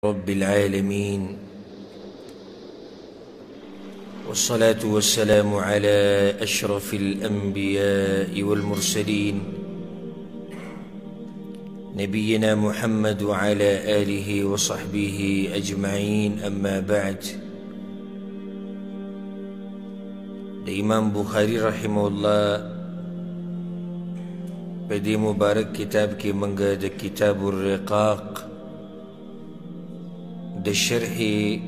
رب العالمين، والصلاة والسلام على أشرف الأنبياء والمرسلين، نبينا محمد وعلى آله وصحبه أجمعين. أما بعد، د امام بخاري رحمه الله په دې مبارک کتاب کې موږ د کتاب الرقاق د شرحې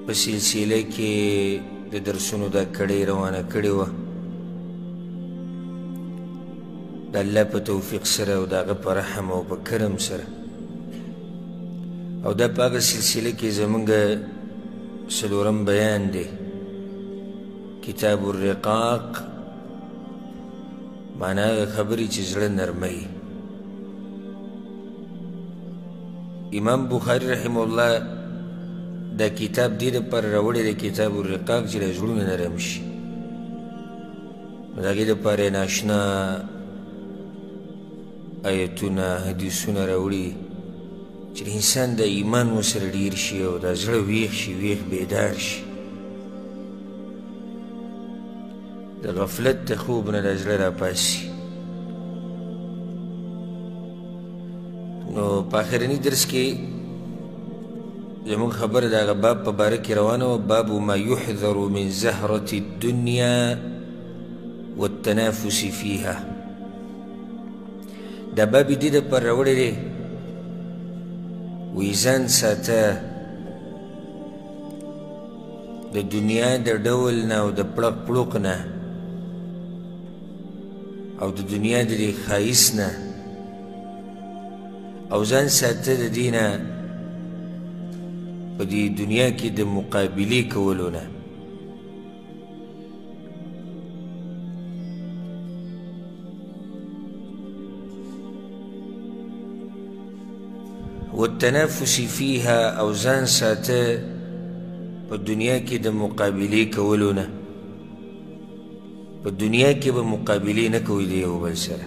په سلسله کې د درسونو دا کړۍ روانه کړې وه. د الله په توفیق سره او د هغه په رحم او په کرم سره، او دا په هغه سلسله کې زمونږ څلورم بیان دی، کتاب الرقاق، معنا هغه خبرې چې زړه نرموي. امام بخاري رحمه الله دا کتاب دې دپاره راوړی دی، کتاب الرقاق، چې د زړونه نرم شي. نو د هغې دپاره یې ناشنا آیتونه حدیثونه راوړي چې د انسان د ایمان ورسره ډېر شي او دا زړه ویښ شي، ویښ بیدار شي، د غفلت د خوب نه د زړه راپاسي. نو په آخرني درس کې زموږ خبره د هغه باب په باره کې روانه وه، باب ما یحذر من زهرة الدنیا والتنافس فیها. دا باب یې دې دپاره راوړی دی، وایي ځان ساته د دنیا د ډول نه او د پړق پړوق نه او د دنیا د دې ښایست نه، او ځان ساته د دې نه په دې دنیا کې د مقابلې کولو نه. والتنافس فيها، او ځان ساته په دنیا کې د مقابلې کولو نه. په دنیا کې به مقابلې نه کوئ د یو بل سره.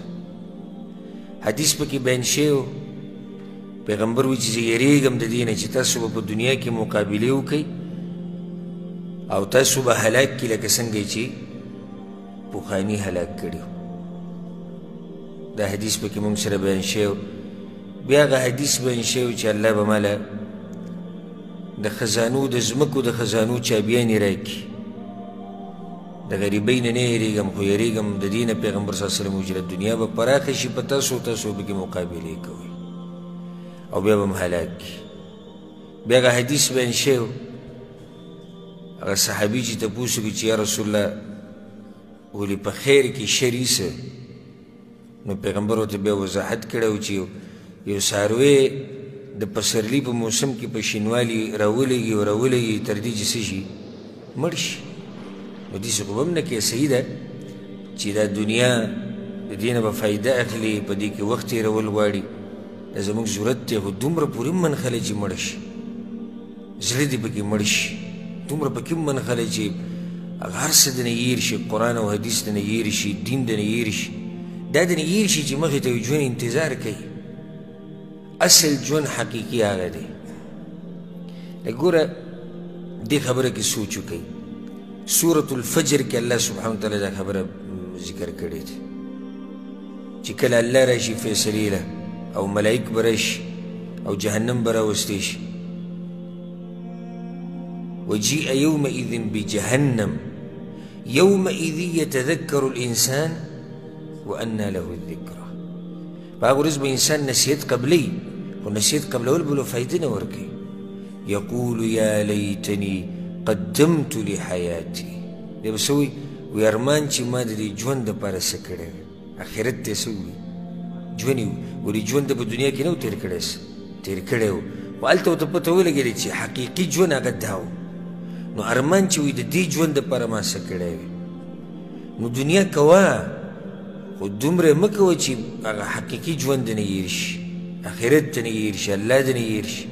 حدیث پکې بیان شوی و، پیغمبر وایي چې زه یېرېږم د دې نه چې تاسو به په دنیا کې مقابلې وکئ او تاسو به هلاک کړي لکه څنګه چې پخواني هلاک کړي. دا حدیث پکې موږ سره بیان شوی و. بیا هغه حدیث بیان شوی و چې الله به ماله د خزانو د ځمکو د خزانو چابیانې راکړي. د غریبۍ نه نه یېرېږم، خو یېرېږم د دې نه پیغمبر صلی الله علیه وسلم وایي چې د دنیا به پراخه شي په تاسو، تاسو به پکې مقابلې کوئ او بیا به هم هلاک کړي. بیا هغه حدیث بیان شوی و، هغه صحابي چې تپوس وکړي چې یا رسول الله ولې په خیر کې شر ایسه، نو پیغمبر ورته بیا وضاحت کړی و چې یو څاروی د پسرلي په موسم کې په شینوالي راولېږي او راولېږي تر دې چې څه شي مړ شي. نو داسې خو به هم نه کوې، صحیح ده چې دا دنیا د دې نه به فایده اخلي، په دې کې وخت تېرول غواړي، دا زموږ ضرورت دی، خو دومره پورې هم منخلی چې مړ شي، زړه دې پکې مړ شي، دومره پکې هم منخلی چې هغه هر څه دې نه هېر شي، قرآن او حدیث دې نه هېر شي، دین دې نه هېر شي، دا دې نه هېر شي چې مخې ته یو ژوند انتظار کوي. اصل ژوند حقیقي هغه دی. ګوره دې خبره کې سوچ وکړئ. سورة الفجر کې الله سبحانه وتعالی دا خبره ذکر کړې ده چې کله الله راشي فیصلې له، او ملایک به راشي او جهنم به راوستی شي. وجيء يومئذ بجهنم يومئذ يتذكر الإنسان وأنى له الذكرى. په هغه ورځ به انسان نصیحت قبلوي، خو نصیحت قبلول به له فایده نه ورکوي. یقول یا لیتنی قدمت لحیاتی، دی به څه وایي؟ وایي ارمان چې ما د دې ژوند دپاره څه کړی وی، آخرت ته یې څه ووایي؟ ژوند یې ولې ژوند په دنیا کې نه و تېر کړی، څه تېر کړی و، خو هلته ورته پته ولګېده چې حقیقي ژوند هغه دا و. نو ارمان چې وایي د دې ژوند دپاره ما څه کړی وی. نو دنیا کوه، خو دومره مه کوه چې هغه حقیقي ژوند دې نه هېر شي، آخرت دې نه هېر شي، الله دې نه هېر شي.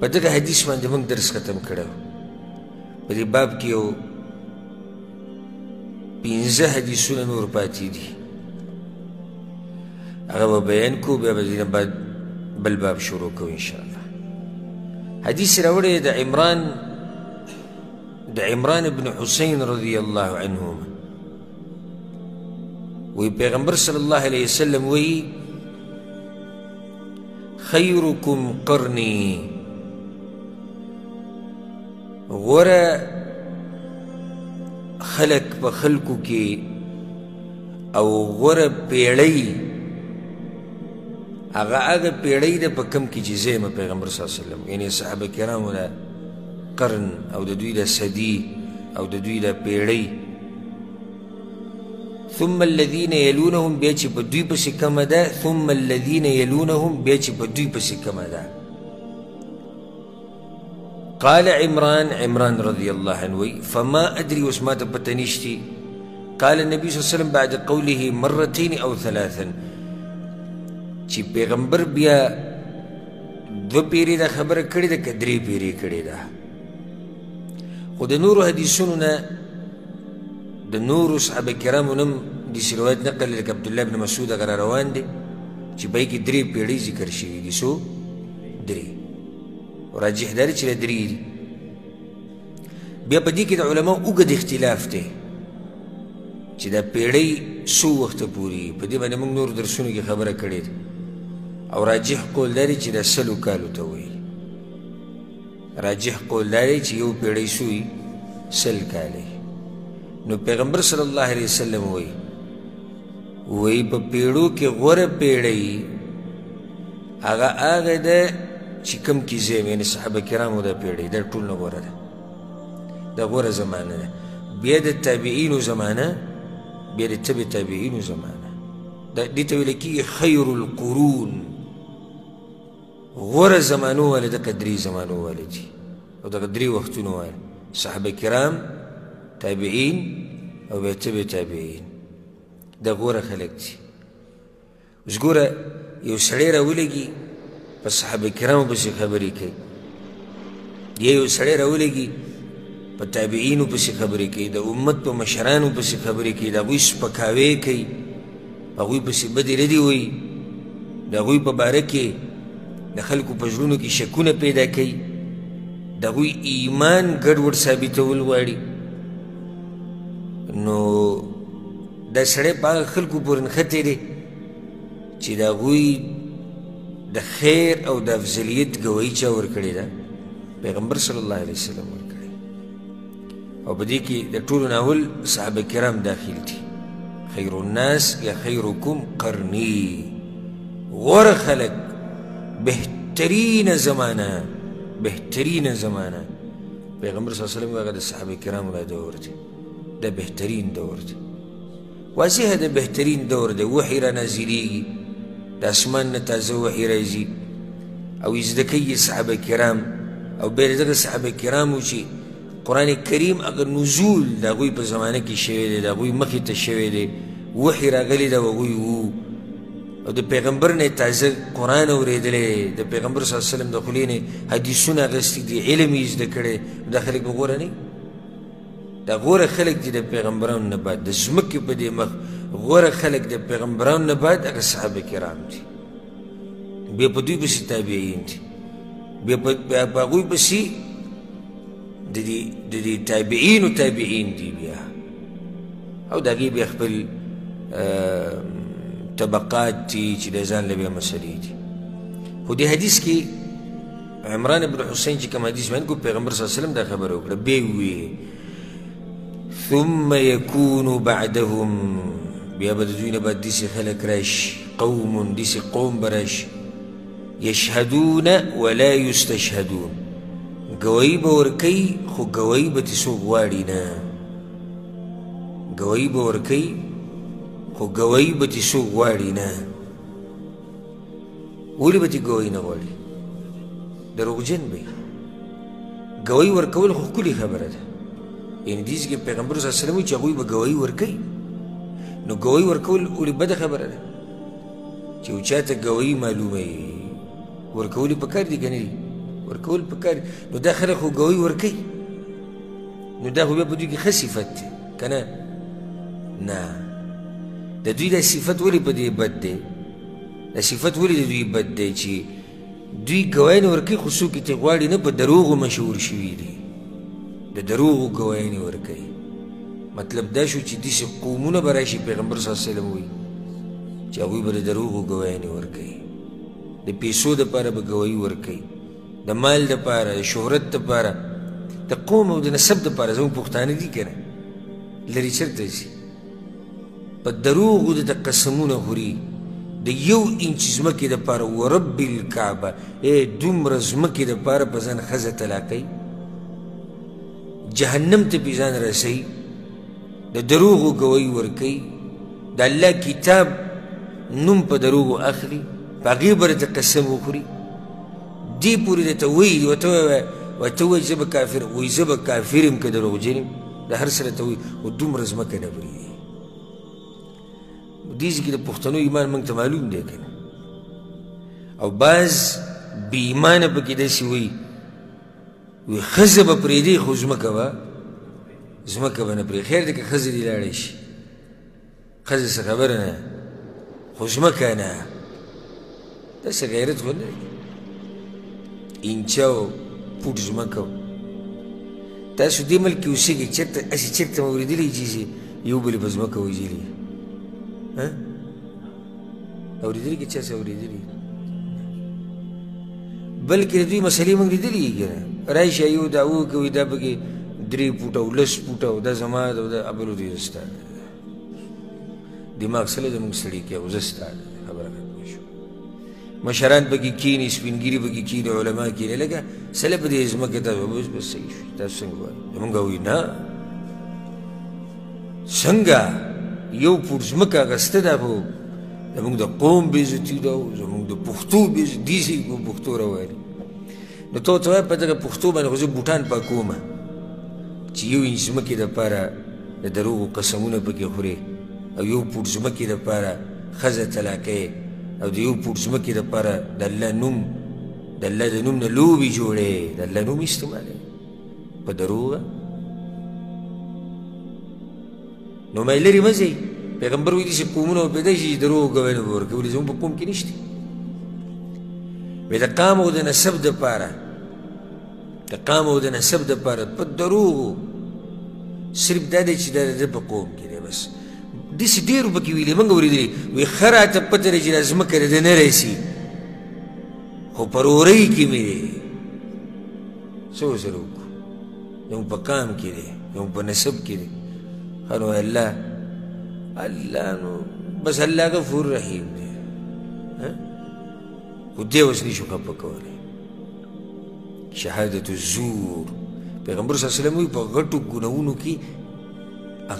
په دغه حدیث باندې موږ درس ختم کړی. په دې باب کې یو پنځه حدیثونه نور پاتې دي. هغه به بیان کو، بیا به دې بعد بل باب شروع کوو انشاءالله. حدیث راوړی د عمران ابن حسین رضی الله عنهما. وی پیغمبر صلی الله علیه وسلم وی خیرکم قرنی، غوره خلق په خلکو کې او غوره پیړۍ هغه هغه پیړۍ ده په کوم کې چې زه یم پیغمبر صلی الله علیه وسلم، یعنې صحابه کرامو د قرن او د دوی د صدي او د دوی د پیړۍ. ثم الذين يلونهم، بیا چې په دوی پسې کومه ده، ثم الذين يلونهم، بیا چې په دوی پسې کومه ده. قال عمران، عمران رضی الله عنه وی فما ادري، اوس ما ته پته نشتي. قال النبي صلی الله علیه وسلم بعد قوله مرتين او ثلاثا، چې پیغمبر بیا دوه پیرې دا خبره کړې ده که درې پیرې کړې ده. خو د نورو حدیثونو نه د نورو صحابه کرامو نه هم داسې روایت نقل دی، لکه عبدالله بن مسعود هغه را روان دی چې په هغې کې درې پیړۍ ذکر شوي دي. څو؟ درې. راجح دا دی چې دا درې دي. بیا په دې کې د علماو اوږد اختلاف دی چې دا پیړۍ څو وخته پورې، په دې باندې موږ نور درسونو کې خبره کړې ده. او راجح قول دا دی چې دا 100 کالو ته وایي. راجح قول دا دی چې یو پیړۍ څو وي؟ 100 کاله. نو پیغمبر صلی الله علیه وسلم وایي، وایي په پیړو کې غوره پیړۍ هغه هغه ده چې کوم کې زه یم، یعنې صحابه کرامو دا پیړۍ دا ټول نه غوره ده، دا غوره زمانه ده. بیا د تابعینو زمانه، بیا د تبع تابعینو زمانه، دا دې ته ویل کېږي خیر القرون، غوره زمانو والا دغه درې زمانو والا دي او دغه درې وختونو والا، صحابه کرام، تابعین او بیا تبع تابعین، دا غوره خلک دي. اوس ګوره یو سړی راولېږي په صحابه کرامو پسې خبرې کوي، یا یو سړی راولېږي په تابعینو پسې خبرې کوي، د امت په مشرانو پسې خبرې کوي، د هغوی سپکاوی کوي، هغوی پسې بدې ردې وایي، د هغوی په باره کې د خلکو په زړونو کې شکونه پیدا کوي، د هغوی ایمان ګډوډ ثابتول غواړي. نو دا سړی په هغه خلکو پورې نښتی دی چې د هغوی د خیر او د افضلیت ګواهي چا ورکړې ده؟ پیغمبر صلی الله علیه وسلم ورکړې. او په دې کې د ټولو نه اول صحابه کرام داخل دي. خیر الناس یا خیرکم قرنی، غوره خلک، بهترینه زمانه، بهترینه زمانه. پیغمبر صلی الله علیه وسلم هغه د صحابه کرامو دا دور دی، دا بهترین دور دی. واضحه ده بهترین دور دی. وحی را نازلېږي، د اسمان نه تازه وحی راځي او زده کوي صحابه کرام. او بیا د دغه صحابه کرامو چې قرآن کریم هغه نزول د هغوی په زمانه کې شوی دی، د هغوی مخې ته شوی دی، وحی راغلی ده هغوی وو، او د پیغمبر نه تازه قرآن اورېدلی، د پیغمبر صلی الله علیه وسلم د خولې نه حدیثونه اخیستي دي، علم یې زده کړی. دا خلک به غوره نه؟ دا غوره خلک دي د پیغمبرانو نه بعد، د ځمکې په دې مخ غوره خلک د پیغمبرانو نه بعد هغه صحابه کرام دي. بیا په دوی پسې تابعین دي، بیا په هغوی پسې د دې تابعینو تابعین دي. بیا او د هغې بیا خپل طبقات دي چې د ځان له بیا مسلې دي. خو دې حدیث کې عمران بن حسین چې کوم حدیث بیان کړو، پیغمبر صلی الله علیه وسلم دا خبره وکړه، بیا یې وویل ثم يكون بعدهم، بیا به د دوی نه بعد داسې خلک راشي، قوم، داسې قوم به راشي، یشهدون ولا یستشهدون، ګواهي به ورکوي خو ګواهي به ترې څوک غواړي نه، ګواهي به ورکوي خو ګواهي به ترې څوک غواړي نه. ولې به ترې ګواهي نه غواړي؟ دروغجن به وي. ګواهي ورکول خو ښکلې خبره ده، یعنې دې ځای کې پیغمبر صلی الله علیه وسلم وایي چې هغوی به ګواهي ورکوي. نو ګواهي ورکول ولې بده خبره ده؟ چې یو چا ته ګواهي معلومه وي ورکول یې پکار دي که نه دي؟ ورکول پکار دي. نو دا خلک خو ګواهي ورکوي، نو دا خو بیا په دوی کې ښه صفت دی که نه؟ نه، د دوی دا صفت ولې په دې بد دی؟ دا صفت ولې د دوی بد دی چې دوی ګواهیانې ورکوي خو څوک یې ترې غواړي نه، په دروغو مشهور شوي دي، د دروغو ګواهیانې ورکوي. مطلب دا شو چې داسې قومونه به راشي، پیغمبر صلی الله علیه وسلم وایي چې هغوی به د دروغو ګواهیانې ورکوي، د پیسو دپاره به ګواهي ورکوي، د مال دپاره، د شهرت دپاره، د قوم او د نسب دپاره. زموږ پښتانه دي که نه، لرې چېرته ځي، په دروغو د قسمونه خوري، د یو انچ ځمکې دپاره. ورب الکعبه ای دومره ځمکې دپاره په ځان ښځه طلاقوي، جهنم ته پې ځان رسوي، د دروغو ګواهي ورکوي، د الله کتاب نوم په دروغو اخلي، په هغې به درته قسم وخوري، دې پورې درته وایي، ورته ووایه، ورته ووایه چې زه به کافر، وایي زه به کافر یم که دروغجن یم، د هر څه راته وایي، خو دومره ځمکه نه پرېږدي. دې ځای کې د پښتنو ایمان موږ ته معلوم دی که نه، او بعض بې ایمانه پکې داسې وایي، وایي ښځه به پرېږدي خو ځمکه به نه پرېږدي. خیر دی که ښځه دې لاړه شي، ښځه څه خبره نه، خو ځمکه نه. داسې غیرت خو نه دی، اینچه او پوټ ځمکه. تاسو دې ملک کې اوسېږئ، چېرته هسې چېرته مو اورېدلي چې یو بل په ځمکه وژلي؟ اورېدلي که چا څه اورېدلي؟ بلکې د دوی مسلې موږ لیدلي دي که نه، راشي یو دا وکوي، دا پکې 3 فوټه او 10 فوټه او دا زما ده او دا بل دی ستا ده. دماغ سره زموږ سړي کې او زه ستا ده، خبره ختمه شوه. مشران پکې کښېني، سپین ږیري پکې کښېني، علما کښېني، لکه سله په دې ځمکې تاسو بس بس صحیح شو، تاسو څنګه وایئ؟ زموږ وایي نه، څنګه یو پوټ ځمکه اخیستې ده، خو زموږ د قوم بېعزتي ده او زموږ د پښتو بېعزتي دي، چې پښتو راوایي. نو ته ورته وایه په دغه پښتو باندې خو زه بوټان پاکوم چې یو انچ ځمکې دپاره د دروغو قسمونه پکې خورې، او یو پوټ ځمکې دپاره ښځه طلاقوې، او د یو پوټ ځمکې دپاره د الله نوم، د الله د نوم نه لوبې جوړې، د الله نوم استعمالوې په دروغه. نو ما یې لرې مه ځئ. پیغمبر وایي داسې قومونه به پیدا شي چې دروغ ګواهي به ورکوي، ولې زموږ په قوم کې نشته. وایي د قام او د نسب دپاره، د قام او د نسب دپاره په دروغو صرف دا دی چې دا د ده په قوم کې دی بس. داسې ډېرو پکې ویلي، موږ اورېدلي، وایي ښه راته پته ده چې دا ځمکه د ده نه رسي، خو په رورۍ کې مې دی، څه ورسره وکړو، زموږ په قام کې دی، زموږ په نسب کې دی. ښه نو الله الله نو بس الله غفور رحیم دی، خو دی اوس نشو خفه کولی. شهادت الزور، پیغمبر صلی الله علیه وسلم وایي په غټو ګناهونو کې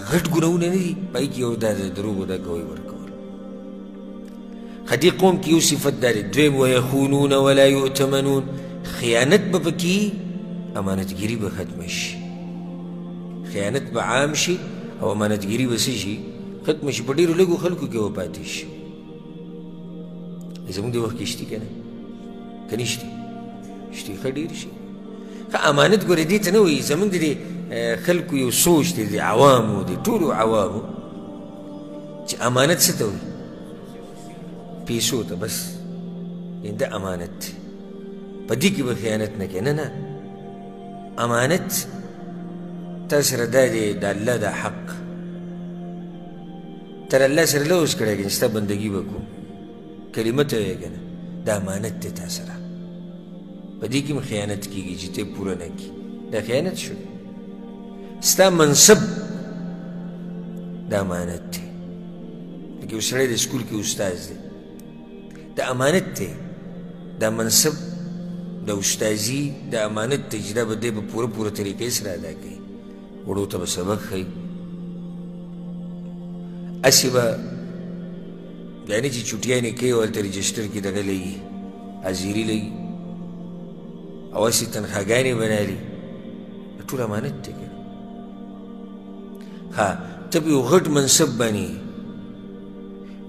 غټ ګناهونه نه دي، په هغې کې یو دا د دروغو دا ګواهي ورکول. ښه دې قوم کې یو صفت دا دی. دویم ویخونون ولا یؤتمنون، خیانت به پکې، امانتګیري به ختمه شي، خیانت به عام شي او امانتګیري به څه شي؟ ختمه شي، په ډېرو لږو خلکو کې به پاتې شي. زموږ دې وخت کې شتي که نه؟ که نشتي؟ شتي، ښه ډېر شي. ښه امانت ګورې دې ته نه وایي، زموږ د دې خلکو یو سوچ دی، د عوامو، د ټولو عوامو، چې امانت څه ته وایي؟ پیسو ته بس، یعنې دا امانت دی، په دې کې به خیانت نه کوي. نه نه، امانت تا سره دا دی د الله دا حق، تر الله سره لوز کړی که ستا بندګي به کوم، کلمه ته وایې که نه، دا امانت دی تا سره، په دې کې هم خیانت کېږي چې ته یې پوره نه کړي، دا خیانت شو. ستا منصب دا امانت دی، لکه یو سړی د سکول کې استاد دی، دا امانت دی، دا منصب د استاذي دا امانت دی چې دا به دی په پوره پوره طریقې سره ادا کوي، وړو ته به سبق ښیي، هسې به دا نه چې چوټیانې کوي او هلته رجسټر کې دغه لګي، حاضري لګي، او هسې تنخواګانې به نه لري، دا ټول امانت دی که نه. ښه ته په یو غټ منصب باندې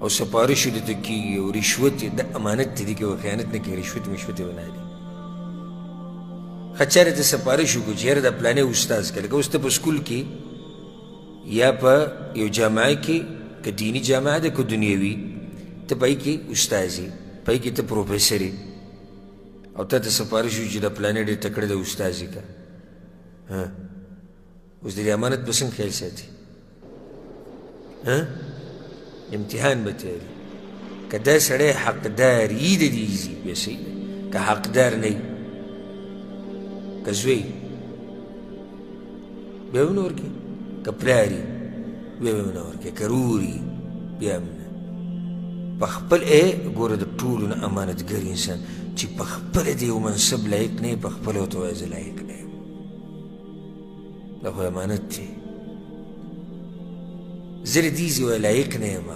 او سفارش درته کېږي او رشوت یې، دا امانت دی، دې کې به خیانت نه کوي، رشوت مشوت یې به نه اخلي. ښه چا درته سفارش وکړو چې یاره دا پلانی استاد که، لکه اوس ته په سکول کې یا په یو جامعه کې، که دیني جامعه ده که دنیوي، ته په هغې کې استاد یې، په هغې کې ته پروفیسر یې، او تا ته سفارش وشي چې دا پلانی ډېر تکړه دی استاد یې که. اوس د دې امانت به څنګه خیال ساتي؟ امتحان به تیاري. که دا سړی حقدار یي د دې ځي بیا صحیح دی، که حقدار نه وي، که زوی بیا هم نه ورکوي، که پلار یي بیا هم نه ورکوي، که ورور یي بیا هم نه. په خپل ګوره د ټولو نه امانتګر انسان چې په خپله د یو منصب لایق نه وي، په خپله ورته وایي زه لایق نه یم، دا خو امانت دی، زه له دې ځای لایق نه یم.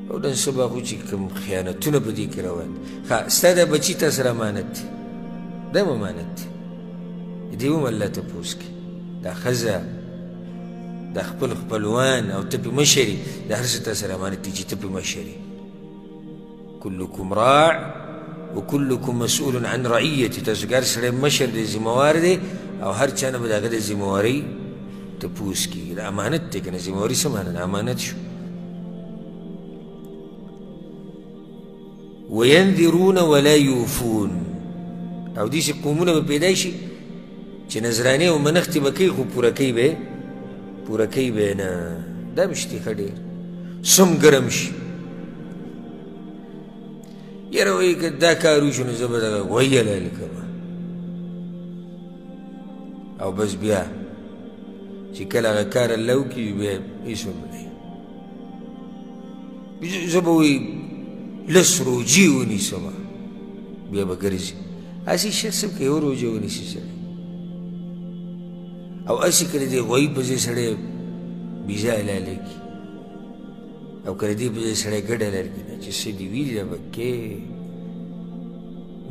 او نن سبا خو چې کوم خیانتونه په دې کې روان دي. ښه، ستا دا بچي تا سره امانت دی، دا هم امانت دی، دې هم الله تپوس کوي. دا ښځه، دا خپل خپلوان او ته پې مشر یې، دا هر څه تا سره امانت دي چې ته پې مشر یې. کلکم راع وکلکم مسؤول عن رعیتي، تاسو که هر سړی مشر دی، ذمهوار دی، او هر چا نه به د هغه د ذمهوارۍ تپوس کېږي. دا امانت دی که نه، ذمهواري څه معنا ده؟ امانت شو. وینذرون ولا یوفون، او داسې قومونه به پیدا شي چې نذرانې او منښتې به کوي خو پوره کوي به یې، پوره کوي به یې نه. دا هم شته ښه ډېر سم ګرم شي، یاره وایي که دا کار وشو نو زه به دغه غویی حلال کړم، او بس بیا چې کله هغه کار الله وکړي بیا هېڅ هم نه. زه به وایي لس روژې ونیسم، بیا به ګرځي هسې شخص هم که یوه روژه ونیسي سړی، او هسې که د دې غویي په ځای سړی بیزه حلاله کړي، او که د دې په ځای سړی ګډه حلال کړي، نه چې څه دې ویلي دا به کې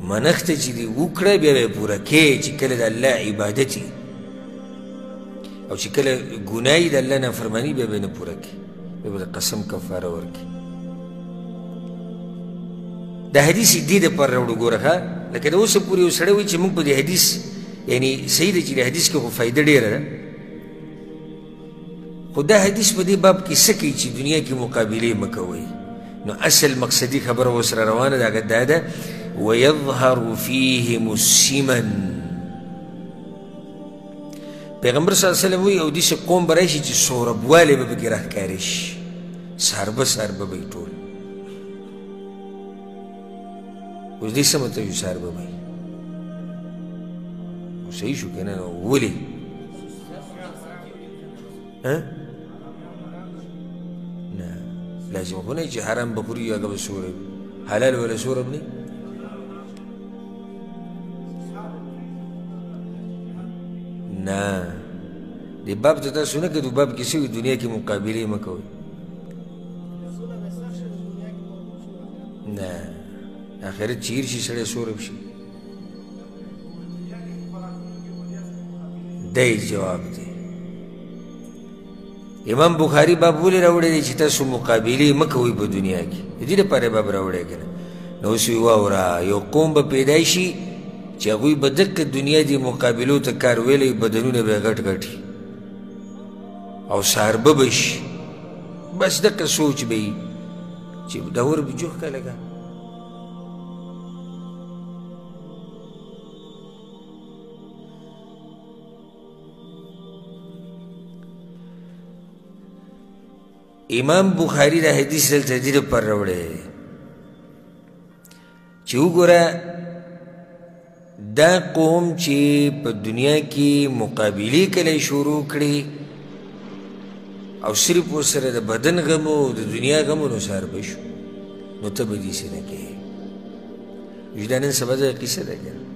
منښته چې دې وکړه بیا به یې پوره کې، چې کله د الله عبادت وي او چې کله ګناه وي د الله نافرماني بیا به یې نه پوره کړي، بیا به د قسم کفاره ورکړي. دا حدیث یې دې دپاره راوړو. ګوره ښه، لکه د اوسه پورې یو سړی وایي چې موږ په دې حدیث، یعنې صحیح ده چې دې حدیث کې خو فایده ډېره ده، خو دا حدیث په دې باب کې څه کوي چې دنیا کې مقابلې مه کوئ. نو اصل مقصدي خبره ورسره روانه ده، هغه دا ده ویظهر فیهم السمن. پیغمبر صلی الله علیه وسلم وایي او داسې قوم به راشي چې سوربوالی به پکې راښکاره شي، ساربه ساربه به وي ټول. اوس دې څه مطلب یو ساربه به وي؟ صحیح شو که نه؟ ولې؟ نه، لازم خو نه چې حرام به خوري هغه به سوره وي، حلال ولا سوره به نه. نه، دې باب ته تاسو نه کتو، باب کې څه وي؟ دنیا کې مقابلې مه کوئ. نه، آخرت چې هېر شي سړی سوره شي. دی جواب دی. امام بخاری باب ولې راوړی دی چې تاسو مقابلې مه کوئ په دنیا کې؟ د دې لپاره یې باب راوړی که نه؟ نو اوس یې واوره، یو قوم به پیدا شي چې هغوی به دقه دنیا دې مقابلو ته کار ویلی، بدنونه به یې غټ غټ او ساربه به شي، بس دقه سوچ به یي چې دا ور به جوخ که لګه. امام بخاری دا حدیث دلته دې لپاره راوړی دی چې وګوره دا قوم چې په دنیا کې مقابلې کله شروع کړي او صرف ورسره د بدن غم او د دنیا غم نو سار به شو، نو ته به داسې نه کوې. دا نن سبا دغه قصه ده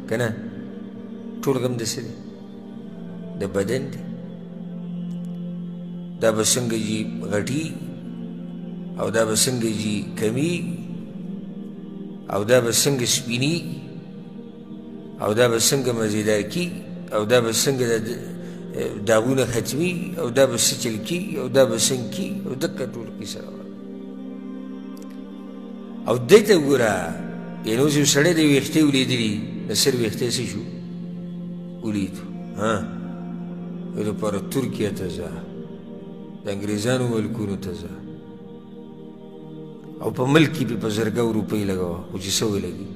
که نه؟ ټول غم د څه دی؟ د بدن دی. دا به څنګه جي غټي، او دا به څنګه جي کمی، او دا به څنګه سپینی، او دا به څنګه مزیدار کی، او دا به څنګه داغونه ختمي، او دا به څه چل کی، او دا به څنګه کی، او دقه ټول قصه روانه. او دې ته وګوره، یعنې اوس یو سړی دی ویښتې ولیدلي، د سر ویښتې څه شو ولید، ها دې لپاره ترکیه ته ځه، د انګریزانو ملکونو ته ځه، او په ملک کې پې په زرګاو روپۍ لګوه، خو چې څه ولګي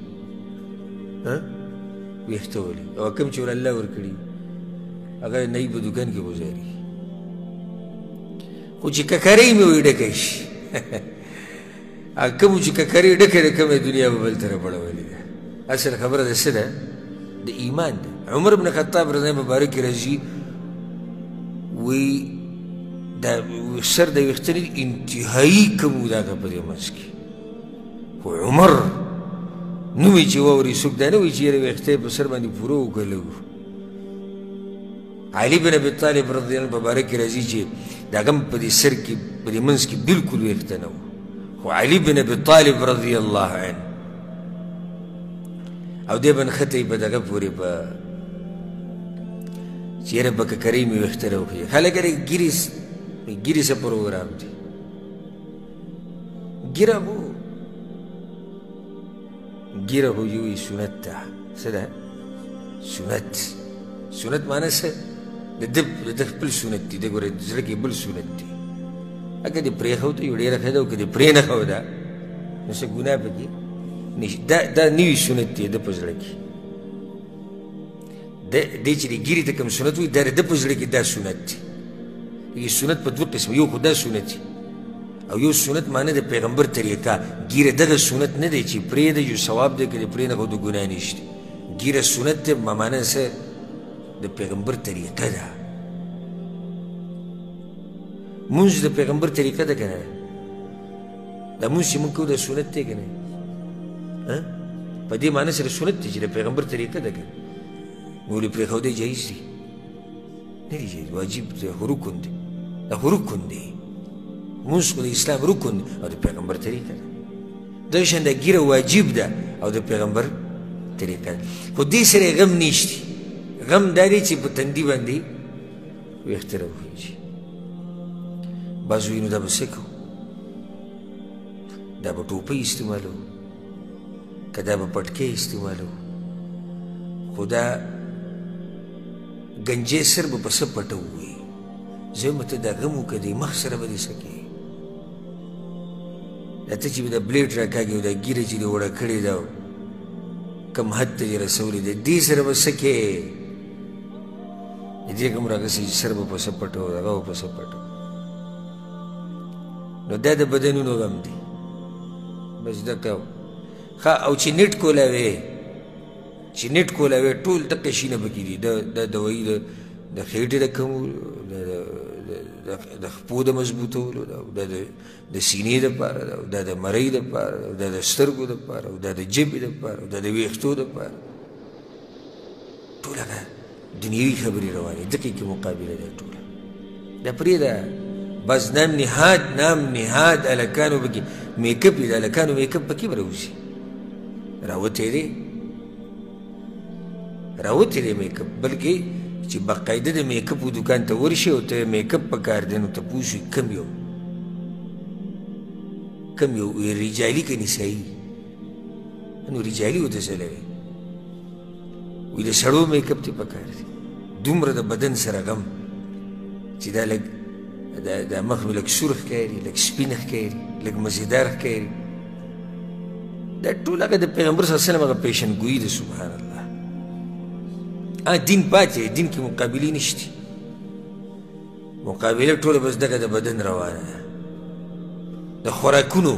ویښته ولګي، او کوم چې ور الله ورکړي هغه نی په دوکان کې ګزاري، خو چې ککرۍ مې وایي ډکه شي، هغه کوم چې ککرۍ ډکه ده کومه دنیا به بل طرف اړولې ده. اصل خبره د څه ده؟ د ایمان ده. عمر بن خطاب رضی الله مبارک راځي وایي دا سر د ویښته نه انتهایي کم و د هغه په دې منځ کې، خو عمر نوم یې چې واوري څوک دا نه وایي چې یاره ویښته یې په سر باندې پوره وکړه لږ. علي بن ابي طالب رضی الله عنه په باره کې راځي چې د هغه هم په دې سر کې په دې منځ کې بالکل ویښته نه و، خو علي بن ابي طالب رضی الله عنه او دی به نښته یې په دغه پورې په چې یاره په ککرۍ مې ویښته راوخېږي. خلک یې ږیرې ږیرې څه پروګرام دی؟ ږیره خو ږیره خو یو سنت ده. څه ده؟ سنت. سنت معنی څه؟ د ده خپل سنت دی، د ګوره زړه کې بل سنت دی. که دې پرېښوده یو ډېره ښه ده، او که دې پرې نه ښوده نو څه ګناه پکې نشته. دا نوی سنت دی د په زړه کې. دی چې د ږیرې ته کوم سنت وایي دا د ده په زړه کې دا سنت دی. سنت په دوه قسمه، یو خو دا سنت دی او یو سنت معنی د پیغمبر طریقه. ږیره دغه سنت نه دی چې پرېږده یو ثواب دی، که دې پرې نه ښوده ګناه نشته. ږیره سنت دی معنی څه؟ د پیغمبر طریقه ده. مونځ د پیغمبر طریقه ده که نه؟ دا مونځ چې موږ کوو دا سنت دی که نه؟ په دې معنی سره سنت دی چې د پیغمبر طریقه ده که نه؟ نو ولې پرېښودی جایز دی؟ نه دی جایز، واجب دی، خو رکن دی. دا خو رکن دی، مونځ خو د اسلام رکن دی او د پیغمبر طریقه ده. دغه شان دا ږیره واجب ده او د پیغمبر طریقه ده، خو دې سره یې غم نشته. غم دا دی چې په تندي باندې ویښته راوخېږي. بعضو وایي نو دا به څه کوو؟ دا به ټوپۍ استعمالوو که دا به پټکی استعمالوو؟ خو دا ګنجی سر به په څه پټوو؟ وایي زه وایم ته دا غم وکړه، دې مخ سره به دې څه کوې؟ دا ته چې به دا بلیډ راکاږې او دا ږیره چې دې وړه کړې ده کوم حد ته دې رسولې ده، دې سره به څه کوې؟ د دې غم راغسې چې سر به په څه پټوو، دغه به په څه پټوو. نو دا د بدنونو غم دی بس دقه. ښه، او چې نیټ کولاوې، چې نیټ کولاوې ټول دقه شیونه پکې دي. د دوایي د خېټې د کمولو، د خپو د مضبوطولو، د سینې دپاره، دا د مرۍ دپاره، دا د سترګو دپاره، دا د ژبې دپاره، دا د ویښتو دپاره، ټول هغه دنیوي خبرې روانې دقې کې مقابله ده ټوله. دا پرېږده بس نام نهاد، نام نهاد هلکانو پکې میکپ یې د هلکانو میکپ پکې به راوځي، راوتی دی، راوتی دی میکپ. بلکې چې باقاعده د میکپ و دوکان ته ورشي او ته میکپ په کار دی نو تپوس وي کم یو، کم یو رجالي که نسایي؟ نو رجالي ورته څه لري؟ وایي د سړو میکپ دې په کار دی. دومره د بدن سره غم چې دا لږ دا مخ مې لږ سور ښکاري، لږ سپین ښکاري، لږ مزیدار ښکاري. دا ټول هغه د پیغمبر صلی الله علیه وسلم هغه پیشنګویي ده. سبحان الله. دین پاتې دی، دین کې مقابلې نشته. مقابله ټوله بس دغه د بدن روانه ده. د خوراکونو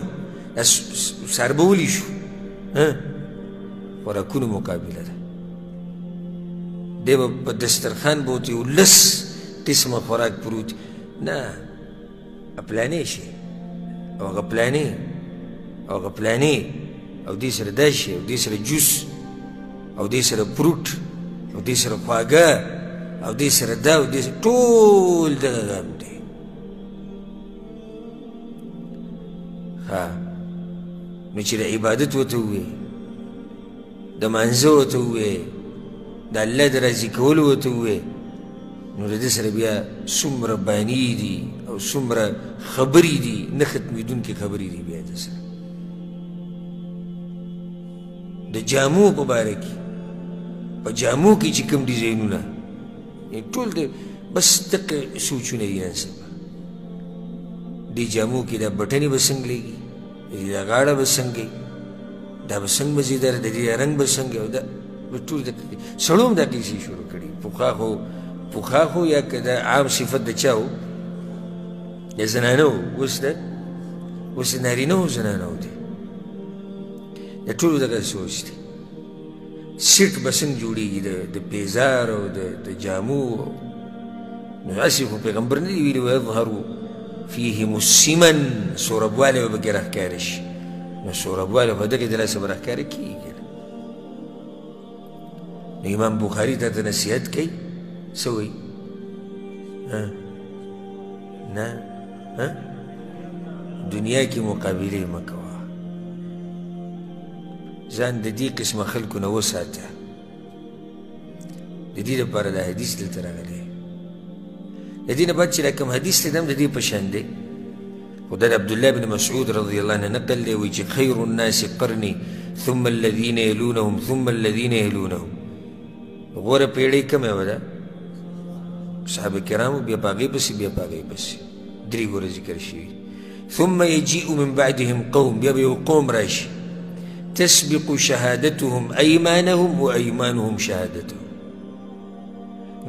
ساربه ولي شو، خوراکونو مقابله ده. دی به په دسترخوان به ورته یو لس قسمه خوراک پروت، نه پلانې شي او هغه پلانې او هغه پلانې او دې سره دا شي او دې سره جوس او دې سره فروټ او دې سره خواږه او دې سره دا او دې سره ټول دغه غم دی. ښه، نو چې د عبادت ورته ووایې، د مانځه ورته ووایې، د الله د راضي کولو ورته ووایې، نو له دې سره بیا څومره بانې دي او څومره خبرې دي، نه ختمېدونکې خبرې دي. بیا د سره د جامو په باره کې، په جامو کې چې کوم ډیزاینونه ټول د بس دقه سوچونه دي. نن سبا دې جامو کې دا بټنې به څنګه لګي، د دې دا غاړه به څنګه وي، دا به څنګه مزېداره، د دې رنګ به څنګه، او دا به ټول د سړو هم دا قیصې شروع کړي. پخوا خو یا که دا عام صفت د چا و؟ د زنانه و. اوس د نارینه و زنانه و دی، د ټولو دغه سوچ دی. سیټ به څنګه جوړېږي د پیزار او د جامو. نو هسې خو پیغمبر نه دي ویلي ویظهر فیهم السمن، سوربوالی به پکې راښکاره شي. نو سوربوالی خو دغې د لاسه به راښکاره کېږي. نو امام بخاري تا ته نصیحت کوي، څه وایي؟ نه دنیا کې مقابلې مه کوه، ځان د دې قسمه خلکو نه وساته. د دې لپاره دا حدیث دلته راغلی. د دې نه بعد چې دا کوم حدیث دی دا هم د دې په شان دی، خو دا د عبدالله بن مسعود رضی الله عنه نقل دی، وایي چې خیر الناس قرني ثم الذین یلونهم ثم الذین یلونهم. غوره پیړۍ کومه وه؟ ده صحابه کرامو، بیا په هغې پسې، بیا په هغې پسې، درې ګوره ذکر شوي. ثم يجيء من بعدهم قوم، بیا به یو قوم راشي، تسبق شهادتهم أيمانهم وأيمانهم شهادتهم.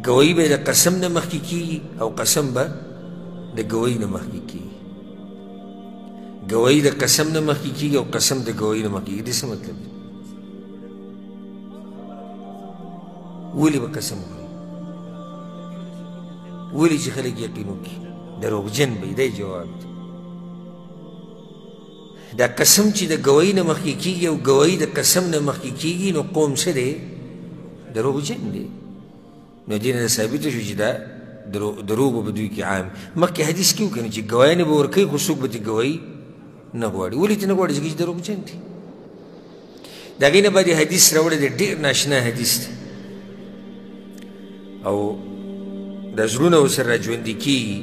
ګواهي به د قسم نه مخکې کېږي او قسم به د ګواهي نه مخکې کېږي. ګواهي د قسم نه مخکې کېږي او قسم د ګواهي نه مخکې کېږي. دې څه مطلب دی؟ ولې به قسم خوري؟ ولې چې خلک یقین وکړي؟ دروغجن به وي. دا یې جواب دی. دا قسم چې د ګواهي نه مخکې کېږي او ګواهي د قسم نه مخکې کېږي، نو قوم څه دی؟ دروغجن دی. نو دې نه ثابته شو چې دا دروغ به په دوی کې عام. مخکې حدیث کې وکړه چې ګواهیانې به ورکوي خو څوک به ترې ګواهي نه غواړي. ولې ترې نه غواړي؟ ځکه چې دروغجن دی. د هغې نه بعد یې حدیث راوړی دی، ډېر ناشنا حدیث دی او د زړونه ورسره راژوندي کېږي.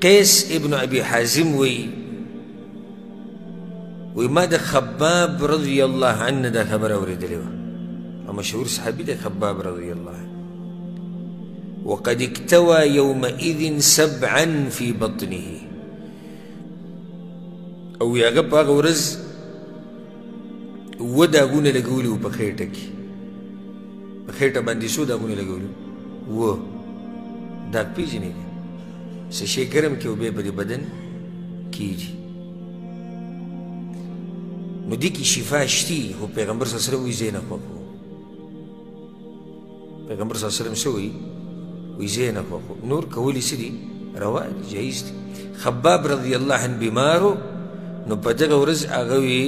قیس ابن ابي حازم وایي، وایي ما د خباب رضی الله عنه دا خبره اورېدلې وه، او مشهور صحابي دی خباب رضی الله عنه. وقد اكتوى يومئذ سبعا في بطنه، او هغه په هغه ورځ اووه داغونه لګولي وو په خېټه کې. په خېټه باندې څو داغونه لګولي؟ اووه. داغ پېژنې؟ څه شی ګرم کړي او بیا په دې بدن کېږي. نو دې کې شفا شتي، خو پیغمبر صلی الله علیه وسلم وایي زه یې نه خوښوم. پیغمبر صلی الله علیه وسلم څه وایي؟ وایي زه یې نه خوښوم. نور کول یې څه دي؟ روا دي، جایز دي. خباب رضی الله عنه بیمار و، نو په دغه ورځ هغه وي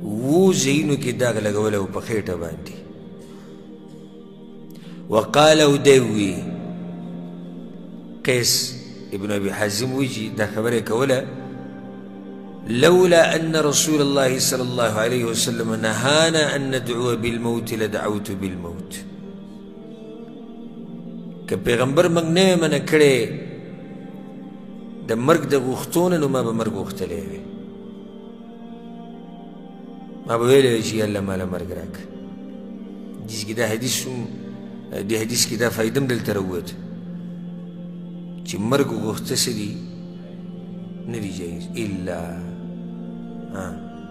اوو ځایونو کې داغ لګولی و په خېټه باندې. وقال او دی وي، قیس ابن ابي حازم وایي چې دا خبره یې کوله، لولا أن رسول الله صلى الله عليه وسلم نهانا أن ندعو بالموت لدعوت بالموت. که پیغمبر موږ نه وی منع کړی د مرګ د غوښتو نه، نو ما به مرګ غوښتلی وی، ما به ویلی وی چې الله ماله مرګ راکړه. دې کې دا حدیث هم، دې حدیث کې دا فایده هم دلته راووته چې مرګ غوښته څه دي؟ نه دي جایز. الا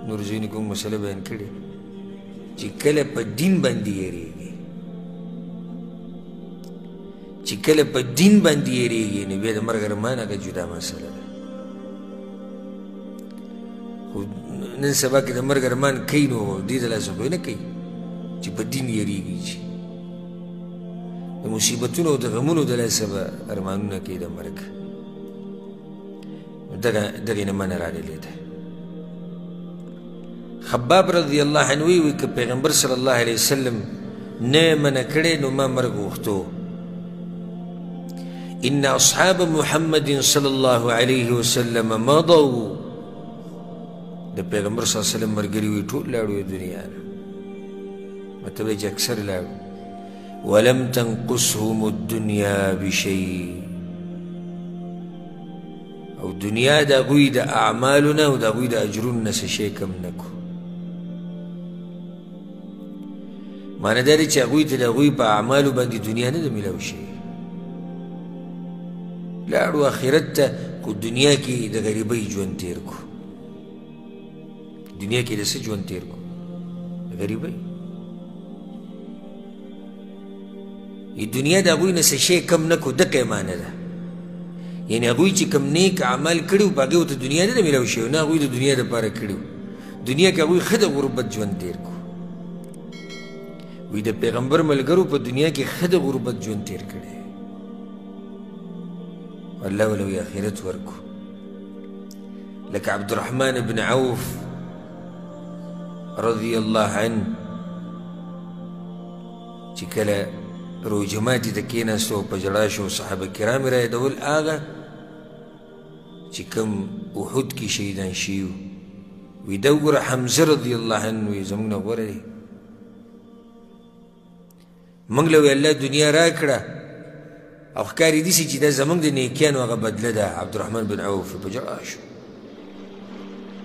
نور ځایونو کې موږ مسله بیان کړې چې کله په دین باندې یریږي، چې کله په دین باندې یریږي، نو بیا د مرګ ارمان هغه جدا مسله ده. خو نن سبا کې د مرګ ارمان کوي، نو دې د لاسه خو یې نه کوي چې په دین یریږي، چې د مصیبتونو او د غمونو د لاسه به ارمانونه کوي د مرګ. دغې نه منع راغلې ده. خباب رضی الله عنه وایي که پیغمبر صلی الله علیه وسلم نه منع کړی نو ما مرګ غوښتو. إن أصحاب محمد صلى الله عليه وسلم مضوا، د پیغمبر صلی الله علیه وسلم ملګري وایي ټول لاړو دنیا نه، مطلب چې اکثر لاړو. ولم تنقصهم الدنيا بشيء، او دنیا د هغوی د اعمالو نه او د هغوی د اجرونو نه څه شی کم نه کړو. معنی دا دی چې هغوی ته د هغوی په اعمالو باندې دنیا نه ده میلاو شوې، لاړو آخرت ته، خو دنیا کې د غریبۍ ژوند تیر کو. دنیا کې د څه ژوند تیر کو؟ د غریبۍ. دنیا د هغوی نه څه شی کم نه کو، دقه یې معنی ده. یعنې هغوی چې کوم نیک عمل کړي وو، په هغې ورته دنیا نه ده میلاو شوې، نه هغوی د دنیا دپاره کړي وو. دنیا کې هغوی ښه د غربت ژوند تیر کو. وی د پیغمبر ملګرو په دنیا کې ښه د غربت ژوند تیر کړی، الله ولو یې آخرت ورکو. لکه عبدالرحمن بن عوف رضی الله عنه چې کله روژه ماتي ته کېناستو او په ژړا شو، صحابه کرام یې رایادول هغه چې کوم احد کې شهیدان شوي وو. وی دا وګوره حمزه رضی الله عنه وی زموږ نه غوره دی، موږ له وی الله دنیا راکړه او ښکاري داسې چې دا زموږ د نیکیانو هغه بدله ده. عبدالرحمن بن عوف په ژړا شو،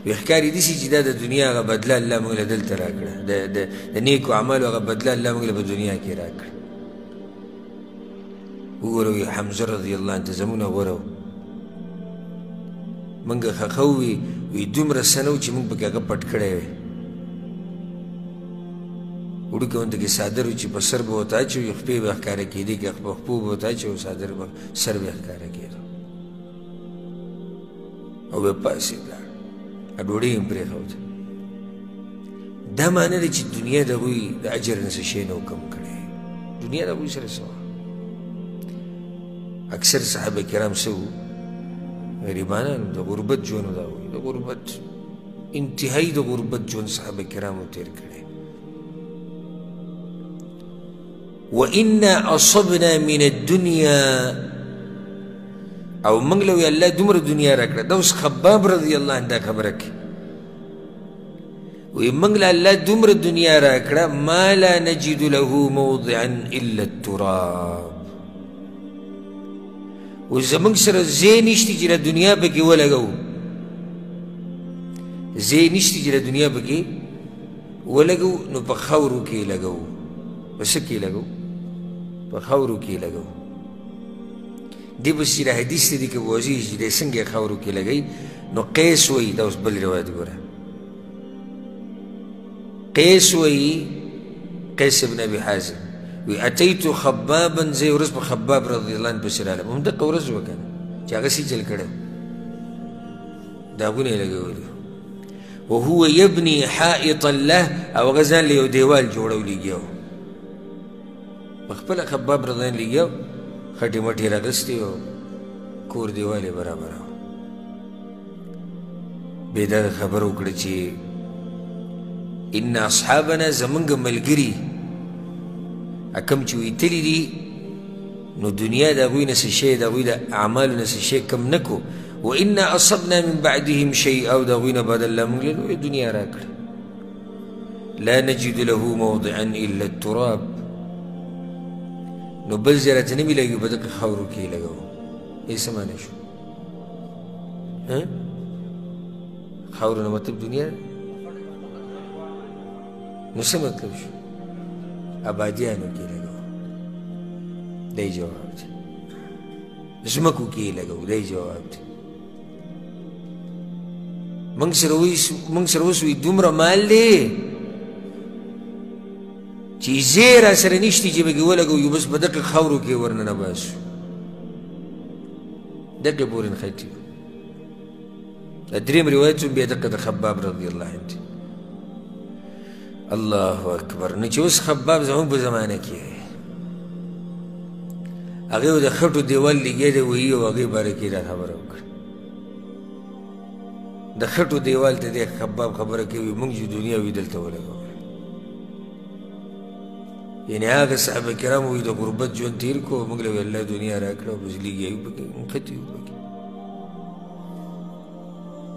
وی ښکاري داسې چې دا د دنیا هغه بدله الله موږ له دلته راکړه، د نیکو اعمالو هغه بدله الله موږ له په دنیا کې راکړه. وګوره وی حمزه رضی الله عنه زموږ نه غوره و، موږ ښخه وي، وی دومره څه نه و چې موږ پکې هغه پټ کړی وی. وړوکی غونډه کې څادر و چې په سر به ورته اچوي، خپې به ښکاره کېدې، که په خپو به ورته اچوي څادر به سر به ښکاره کېده او به پاڅېد لاړ، ډوډۍ یې هم پرېښوده. دا معنی ده چې دنیا د هغوی د اجر نه څه شی نه و کم کړی. دنیا د هغوی سره څه وه؟ اکثر صحابه کرام څه وو؟ غریبانان، د غربت ژوند و د هغوی، د غربت انتهایی د غربت ژوند صحابه کرامو تېر کړی. وإنا أصبنا من الدنيا، او موږ له وی الله دومره دنیا راکړه. دا اوس خباب رضی الله عنه دا خبره کوي، وی موږ له الله دومره دنیا راکړه ما لا نجد له موضعا الا التراب. اوس زموږ سره ځای نشته چې د دنیا پکې ولګوو، ځای نشته چې د دنیا پکې ولګوو، نو په خاورو کې یې لګوو. په څه کې یې لګوو؟ په خاورو کې یې لګوو. دې پسې چې د حدیث ته دي که واضح شي چې دی څنګه یې خاورو کې لګوي، نو قیس وایي، دا اوس بل روایت ګوره، قیس وایي، قیس ابن ابي حازم وی اتیت خبابا، زه یو ورځ په خباب رضی الله عنه پسې رالم، همدقه ورځ وه که نه چې هغه څه چل کړی، داغونه یې لګولي، وهو یبني حائطا له، او هغه ځان له یو دیوال جوړو لګیا و، په خپله خباب رضی الله عنه لګیا و، خټې مټې راغستې او کور دیوال یې برابره و. بیا دغه خبره وکړه چې ان اصحابنا، زمونږ ملګري کوم چې ویتلي دي، نو دنیا د هغوی نه څه شی، د هغوی د اعمالو نه څه شی کم نه کړو. وإنا أصبنا من بعدهم شيئا، او د هغوی نه بعد الله موږ له لویه دنیا راکړه. لا نجد له موضعا إلا التراب، نو بل ځای راته نه میلاویږي، په دغه خاورو کې یې لګوو. یې څه معنی شو؟ خاورو نه مطلب دنیا ده، نو څه مطلب شو؟ آبادیانو کې لګوو، دی جواب دی. ځمکو کې یې لګوو، دی جواب دی. موږ سره اوس وایي دومره مال دی چې ځای را سره نشته چې پکې ولګوو، یو بس په دقه خاورو کې ورننه باسو، دقې پورې نښتي. دا دریم روایت هم بیا دقه د خباب رضی الله عنه دی. الله اکبر. نو چې اوس خباب زموږ په زمانه کې دی، هغې د خټو دیوال لګیا دی وایي، او هغې باره کې دا خبره وکړه. د خټو دیوال ته دی خباب خبره کوي، موږ چې دنیا وي دلته ولګوله. یعنې هغه صحابه کرام وایي د غربت ژوند تېر کړو، موږ له وایي الله دنیا راکړه، بس لګیا یو پکې نښتي یو پکې.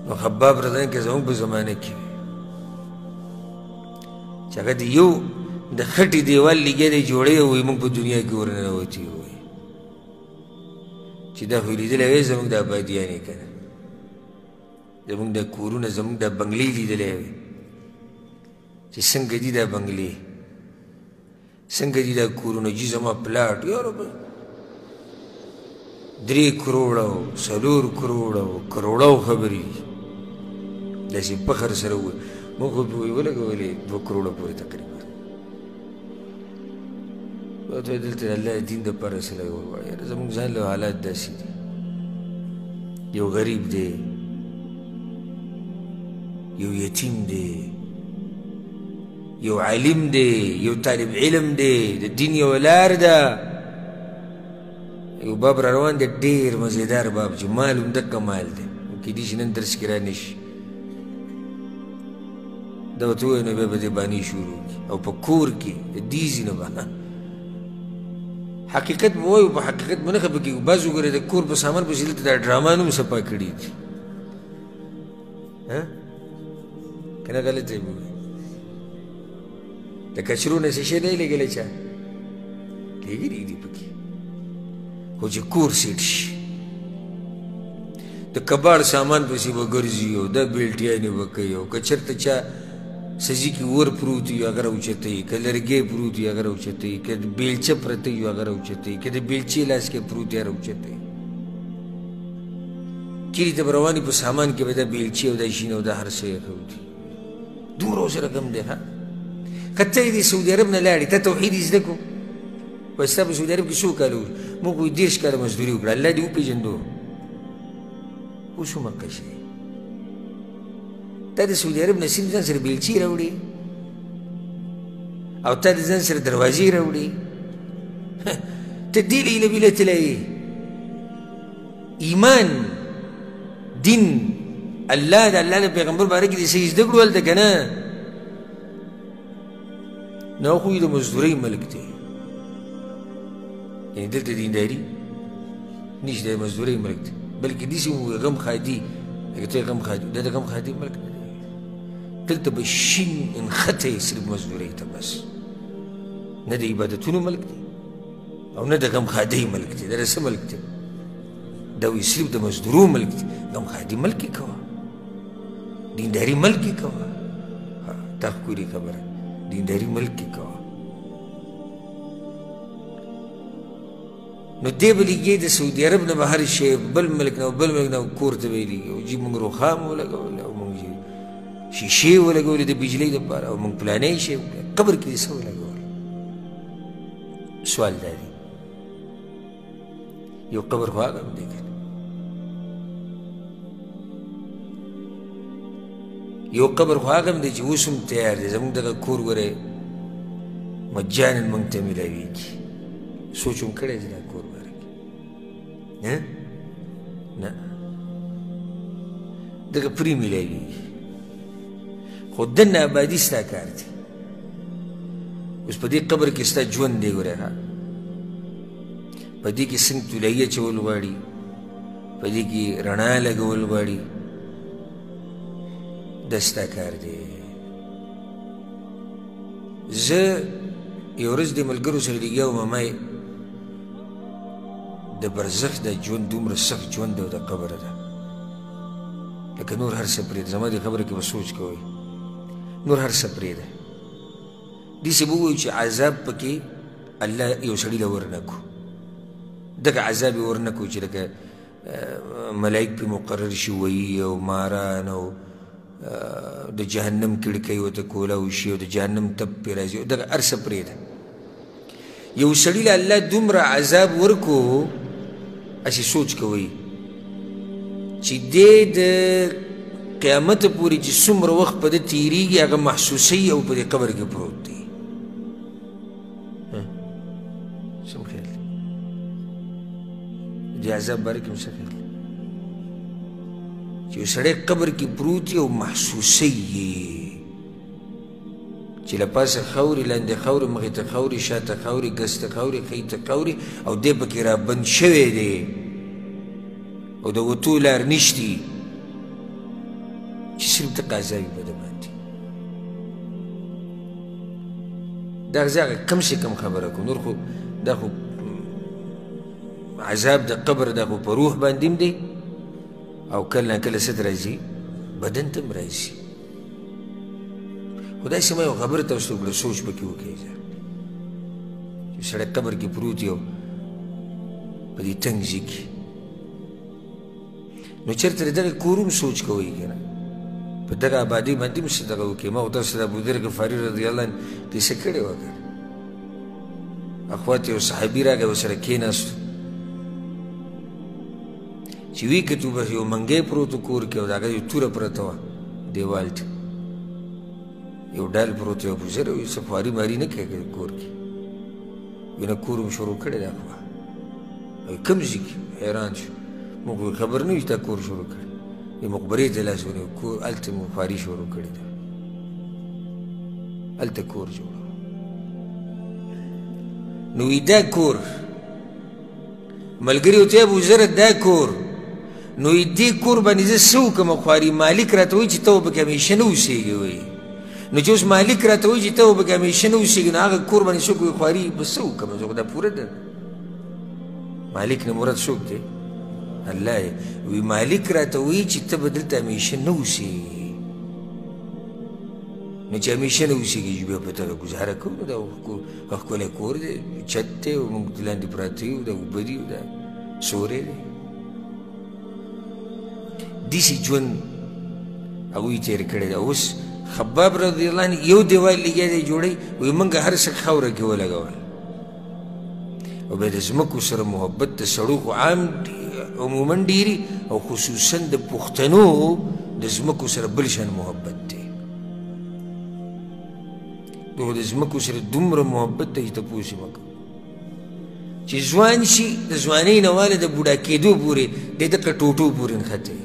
نو خباب رضی الله عنه زموږ په زمانه کې چې هغه د یو د خټې دیوال لګیا دی جوړوي، وایي موږ په دنیا کې ورننوتي یو. وایي چې دا خو یې لیدلی وی زموږ د آبادیانې که نه، زموږ د کورونه، زموږ د بنګلې لیدلی وی چې څنګه دي دا بنګلې، څنګه دي دا کورونه، جي زما پلاټ، یاره درې کروړه او 4 کروړه او کروړو خبرې دي. داسې فخر سره ووایي موږ خو پرې ولګولې 2 کروړه پورې تقریبا. ته دلته د الله دین دپاره څه لګول غواړي؟ یاره زموږ ځان له حالات داسې دي. یو غریب دی، یو یتیم دی، یو عالم دی، یو طالب علم دی، د دین یو لار ده. یو باب را روان دی، ډېر مزیدار باب چې مال هم دقه مال دی، کېدای شي نن درس کې را نه شي. دا ورته ووایي نو بیا به دې بانې شروع کړي. او په کور کې د دې ځای نه به حقیقت به وایو، په حقیقت به نه خفه کېږو. بعضو ګورې د کور په سامان پسې دلته دا ډرامان هم صفا کړي دي، که نه غلطه یې به وي. د کچرو نه څه شی نه دی لګېدلی، چا لګېدلي دي پکې، خو چې کور سیټ شي د کباړ سامان پسې به ګرځي او دا بیلټیانې به کوي، او که چېرته چا سزي کې ور پروت وي هغه راوچتوي، که لرګی پروت وي هغه راوچتوي، که بیلچه پرته وي هغه راوچتوي، که د بیلچې لاس کې پروت وي هغه راوچتوي. کلي ته به روان په سامان کې به دا بیلچې او دا شین او دا هر څه یې ښودي. دومره ورسره غم دی. ښه که ته د سعودي عرب نه لاړې، ته توحید یې زده کړو، وایي ستا په سعودي عرب کې څو کاله وشو؟ موږ وایي 30 کاله مزدوري وکړه. الله دې وپېژندو اوس هم حقه شي. تا د سعودي عرب نه صرف ځان سره بیلچې راوړې او تا د ځان سره دروازې راوړې، ته دې له ایله بیله تللی. ایمان، دین، الله د الله د پیغمبر باره کې دې څه زده کړو هلته که نه؟ نه، خو یې د مزدورۍ ملک دی، یعنې دلته دینداري نشته، د مزدورۍ ملک دی. بلکې داسې ووایي غم ښادي، لکه ته غم ښادي، دا د غم ښادي ملک نه دی. دلته به شین انښتی صرف مزدورۍ ته بس، نه د عبادتونو ملک دی او نه د غم ښادۍ ملک دی. دا د څه ملک دی؟ دا وایي صرف د مزدورو ملک دی. غم ښادي ملک یې کوه، دینداري ملک یې کوه. دا ښکلې خبره، دینداري ملک یې کوه. نو دی به لګي د سعودي عرب نه به هر شی بل ملک نه بل ملک نه کور ته به یې لېږي. او جي موږ روښان ولګول او موږ جي شیشې ولګولې د بجلۍ دپاره او موږ پلانی شی قبر کې دې څه ولګول؟ سوال دا دی، یو قبر خو هغه هم دی که یو قبر خو هغه هم دی چې اوس هم تیار دی. زموږ دغه کور ګورې مجانا موږ ته میلاویږي. سوچ هم کړی دی دا کور باره کې؟ نه، دغه پرې میلاویږي، خو دننه آبادي ستا کار دی. اوس په دې قبر کې ستا ژوند دی ګورې، ها په دې کې څنګه طلایي اچول غواړي، په دې کې رڼا لګول غواړي، دا ستا کار دی. زه یو ورځ د ملګرو سره لګیا وم، ما د برزخ د ژوند دومره سخت ژوند دی او د قبر ده، لکه نور هر څه پرېږده. زما دې خبره کې به سوچ کوئ، نور هر څه پرېږده. داسې به ووایو چې عذاب پکې الله یو سړي له ورنه کړو، دغه عذاب یې ورنه کړو چې لکه ملایک پې مقرر شي وایي او ماران او د جهنم کړکۍ ورته کولاو شي او د جهنم تپ پرې راځي، دغه هر څه پرېږده. یو سړي له الله دومره عذاب ورکو، هسې سوچ کوئ چې دی د قیامت پورې چې څومره وخت په ده تېرېږي هغه محسوسوي او په دې قبر کې پروت دی. څه خیال دی د عذاب باره کې؟ څه خیال چې یو سړی قبر کې پروت وي او محسوسوي چې له پاسه خاورې، لاندې خاورې، مخې ته خاورې، شاته خاورې، ګس ته خاورې، ښی ته خاورې، او دی پکې رابند شوی دی او د وتو لار نشتي، چې صرف دقه عذاب وي په ده باندې. دا زه هغه کم سه کم خبره کوم، نور خو دا خو عذاب د قبر دا خو په روح باندې هم دی او کله نا کله څه ته راځي، بدن ته هم راځي. خو داسې ما یو خبره تاسو ته وکړه، سوچ پکې وکړئ چې سړی قبر کې پروت یو په دې تنګ ځای کې نو چېرته د دغه کور هم سوچ کوئ که نه، په دغه آبادۍ باندې هم څه دغه وکړئ. ما خو تاسو ته د ابوذر غفاري رضی الله عنه قصه کړې وه که نه. اخوا ته یو صحابي راغی، ورسره کښېناستو، چې ویې کتو بس یو منګی پروت و کور کې، او د هغه یو توره پرته وه دیوال ته، یو ډال پروت دی. ابوذر وایي څه خواري ماري نه کوي کور کې، وایي نه کور هم شروع کړی دی. اخوا وایي کوم ځای کې؟ حیران شو، موږ وایي خبر نه یو چې تا کور شروع کړی. وایي مقبرې ته لاس ونیو، کور هلته مو خواري شروع کړې ده، هلته کور جوړو. نو وایي دا کور ملګري ورته ابوذره دا کور، نو وایي دې کور باندې زه څه وکړم خواري؟ مالک راته وایي چې ته به پکې همېشه نه اوسېږې. وایي نو چې اوس مالک راته وایي چې ته به پکې همېشه نه اوسېږې، نو هغه کور باندې څوک وایي خواري به څه وکړم زه؟ خو دا پوره ده. مالک نه مراد څوک دی؟ الله دی. وایي مالک راته وایي چې ته به دلته همېشه نه اوسېږې، نو چې همېشه نه اوسېږي چې بیا په دغه ګزاره کوو، نو دا ښکلی کور دی، چت دی، او موږ لاندې پراته یو، دا اوبه دي، دا سوری دی. داسې ژوند هغوی تېر کړی دی. اوس خباب رضی الله عنه یو دیوال لګیا دی جوړوي، وایي موږ هر څه خاوره کې ولګول. او بیا د ځمکو سره محبت د سړو خو عام عموما ډېري، او خصوصا د پښتنو د ځمکو سره بل شان محبت دی. دغه د ځمکو سره دومره محبت دی چې تپوس یې مه کوه. چې ځوان شي د ځوانۍ نه واله د بوډا کېدو پورې دی دقه ټوټو پورې نښتی،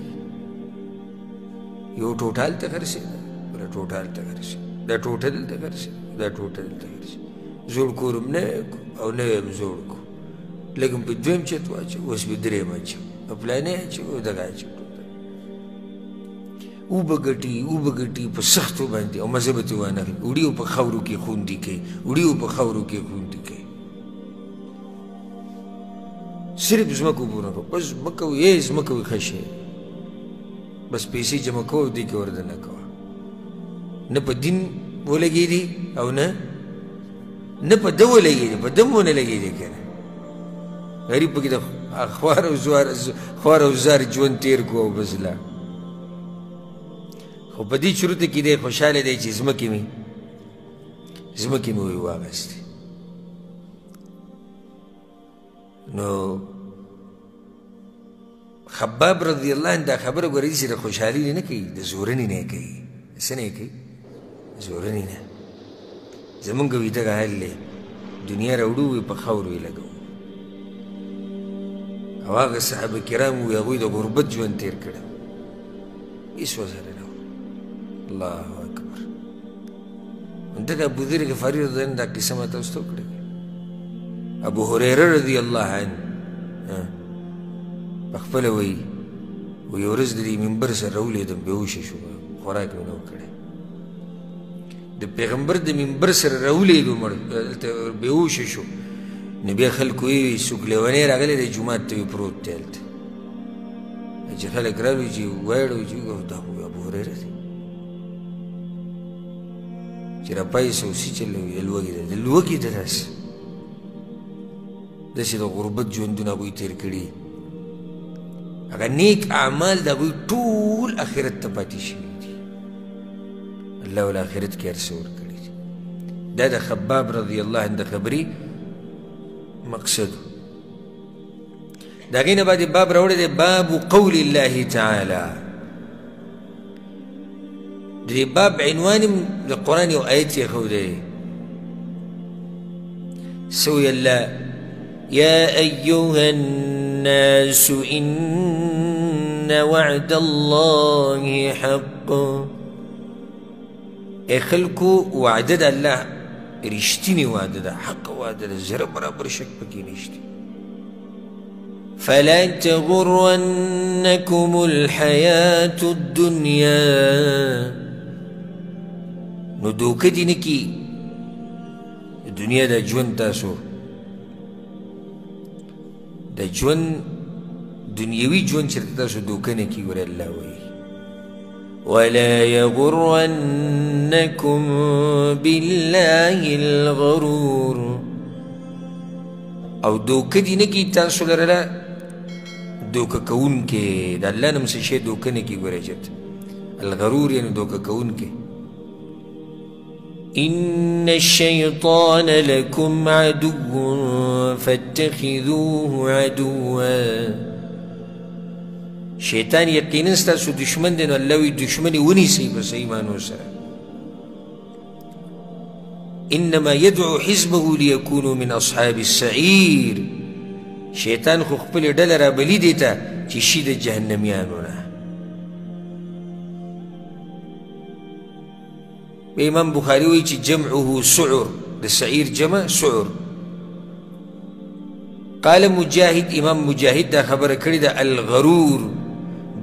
یو ټوټه هلته خرڅېده، بله ټوټه هلته خرڅېده، دا ټوټه دلته خرڅېده، دا ټوټه دلته خرڅېده. زوړ کور هم نوی کو او نوی هم زوړ کو، لږ هم په دویم چت واچو، اوس په دریم اچو، او پلانی اچو او دغه اچو. اوبه ګټي، اوبه ګټي په سختو باندې، او مزه به ترې وانه خلي. وړي او په خاورو کې خوندي کوي، وړي او په خاورو کې خوندي کوي. صرف ځمکو پورې نه، بس ځمکه وي، ځمکه وي ښه شی، بس پیسې جمع کوه او دې کې وردننه کوه. نه په دین ولګېدي او نه په ده ولګېدي، په ده هم ونه لګېدي که نه. غریب پکې د خوار او زار ژوند تېر کړو او بس لاړ. خو په دې چورته کې دی خوشحاله دی چې ځمکې مې وایي واخیستې. نو خباب رضی الله عنه دا خبره ګورې چې د خوشحالي نه کوي، د زورنې نه کوي. څه نه کوي؟ زورنې نه. زمونږ وي دغه حال دی، دنیا راوړو وي په خاورو یې لګوو. او هغه صحابه کرام وي هغوی د غربت ژوند تېر کړی، هېڅ ورسره نه و. الله اکبر. دغه ابوذر غفاري رضی الله عنه دا قصه ما تاسو ته وکړه. ابو هریره رضی الله عنه په خپله وایي، وایي یو ورځ د دې منبر سره راولېدم، بېهوښه شوم، خوراک مې نه و کړی. د پیغمبر د منبر سره راولېدو، مړ هلته بېهوښه شو. نو بیا خلکو یې وویل څوک لېونی راغلی دی جومات ته، وي پروت دی هلته. چې خلک راغلي چې وایړو چې دا خو ابو هریره دی. چې راپاڅېد او څه چل وي، د لوږې ده، د لوږې ده. داسې داسې د غربت ژوندونه هغوی تېر کړي. هغه نیک اعمال د هغوی ټول آخرت ته پاتې شوي دي. الله ول آخرت کې هر څه ورکړي دي. دا د خباب رضی الله عنه د خبرې مقصد. د هغې نه بعد باب راوړی دی، باب قول الله تعالی. د دې باب عنوان هم د قرآن یو آیت یې ښودی. سوی الله يا أيها الناس إن وعد الله حق. ای خلکو وعده د الله رښتینې وعده ده، حق وعده ده، زره برابر شک پکې نشته. فلا تغرنكم الحياة الدنيا. نو دوکه دې نه کي دنیا د ژوند، تاسو د ژوند دنیوي ژوند چېرته تاسو دوکه نه کي. ګوره الله وایي ولا يغرنكم بالله الغرور. او دوکه دې نه کي تاسو لرله دوکه کوونکی، د الله نه هم څه شی دوکه نه کېږي. ګوره چېرته الغرور یعنې دوکه کوونکی. إن الشيطان لكم عدو فاتخذوه عدوا. شیطان یقینا ستاسو دشمن دی، نو الله وایي دښمن یې ونیسئ په صحیح معنو سره. انما يدعو حزبه ليكونوا من اصحاب السعير. شیطان خو خپلې ډله رابلي دې ته چې شي د جهنمیانو نه. امام بخاري وایي چې جمعه سعر، د سعیر جمع سعر. قال مجاهد، امام مجاهد دا خبره کړې ده، الغرور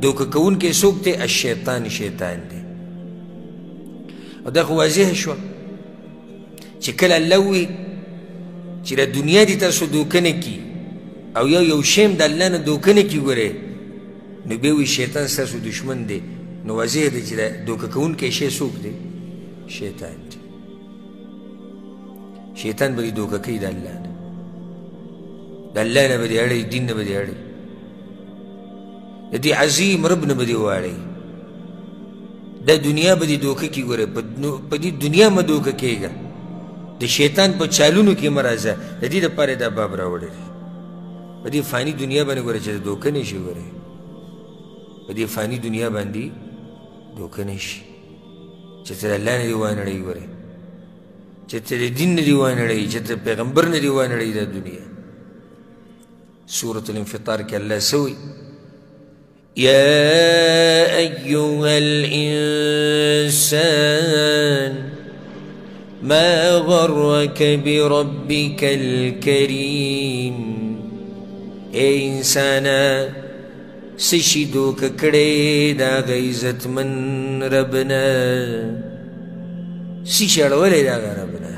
دوکه کوونکی څوک دی؟ الشیطان، شیطان دی. او دا خو واضح شوه چې کله الله ووایي چې د دنیا دې تاسو دوکه نه کړي او یو شی هم د الله نه دوکه نه کړي، ګورئ نو بیا وایي شیطان ستاسو دښمن دی. نو واضح دی چې د دوکه کوونکی شی څوک دی؟ شیطان دی. شیطان به دې دوکه کوي د الله نه، د الله نه به دې اړوي، دین نه به دې اړوي، د دې عظیم رب نه به دې واړوي. دا دنیا به دې دوکه کړي. ګوره په دې دنیا مه دوکه کېږه، د شیطان په چالونو کې مه راځه. د دې دپاره دا باب راوړی دی. په دې فاني دنیا باندې ګوره چې دوکه نه شي، ګوره په دې فاني دنیا باندې دوکه نه شي چې ته د الله نه دې وانړوي، ګوره چې ته د دین نه دې وانړوي، چې ته پیغمبر نه دې وانړوي. دا دنیا سورة الانفطار کې الله څه وایي؟ يا أيها الإنسان ما غرك بربك الكريم. ای انسانه څه شي دوکه کړې د هغه عزتمن رب نه؟ څه شي اړولی د هغه رب نه؟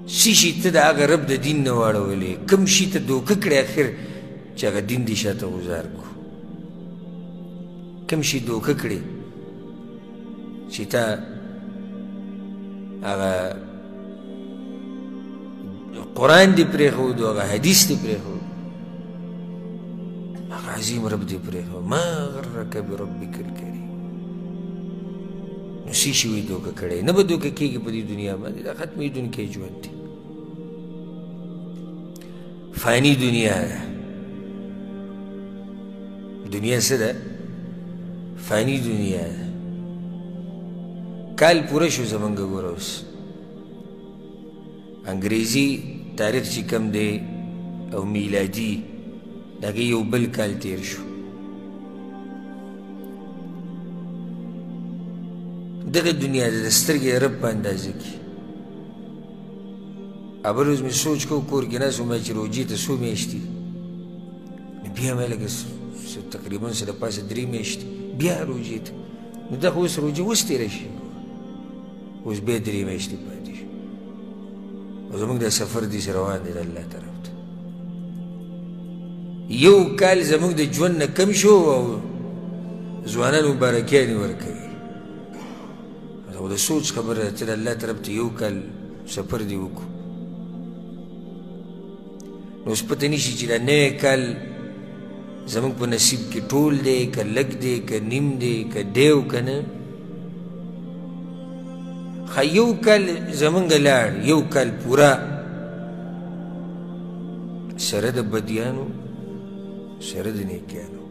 څه شي ته د هغه رب د دین نه واړولې؟ کوم شي ته دوکه کړې اخر چې هغه دین دې شاته غوځار کړو؟ کوم شي دوکه کړې چې تا هغه قرآن دې پرېښودو، هغه حدیث دې پرېښودو، هغه عظیم رب دې پرېښود؟ ما غرک بربک الکریم. نو څه شي وایي دوکه کړی؟ نه به دوکه کېږي په دې دنیا باندې، دا ختمېدونکی ژوند دی، فاني دنیا ده. دنیا څه ده؟ فاني دنیا ده. کال پوره شو زمونږ. ګوره اوس انګریزي تاریخ چې کوم دی او میلادي، د هغې یو بل کال تیر شو. دغه دنیا ده د سترګې رب په اندازه کې. بل ورځ مې سوچ کوو، کور کې ناست وم، چې روژې ته څو میاشتې، بیا مې لکه تقریبا څه د پاسه 3 میاشتې بیا روژې ته. نو دا خو اوس روژه اوس تېره شي، اوس بیا 3 میاشتې پاتې شو. او زموږ دا سفر داسې روان دی د الله طرف ته. یو کال زموږ د ژوند نه کم شو او ځوانان مبارکیانې ورکوي. دا خو د سوچ خبره ده چې د الله طرف ته یو کال سفر دې وکړو. نو اوس پته نه شي چې دا نوی کال زموږ په نصیب کې ټول دی که لږ دی که نیم دی که دی او که نه. ښه یو کال زموږ لاړ، یو کال پوره سره د بدیانو سره د نیکیانو.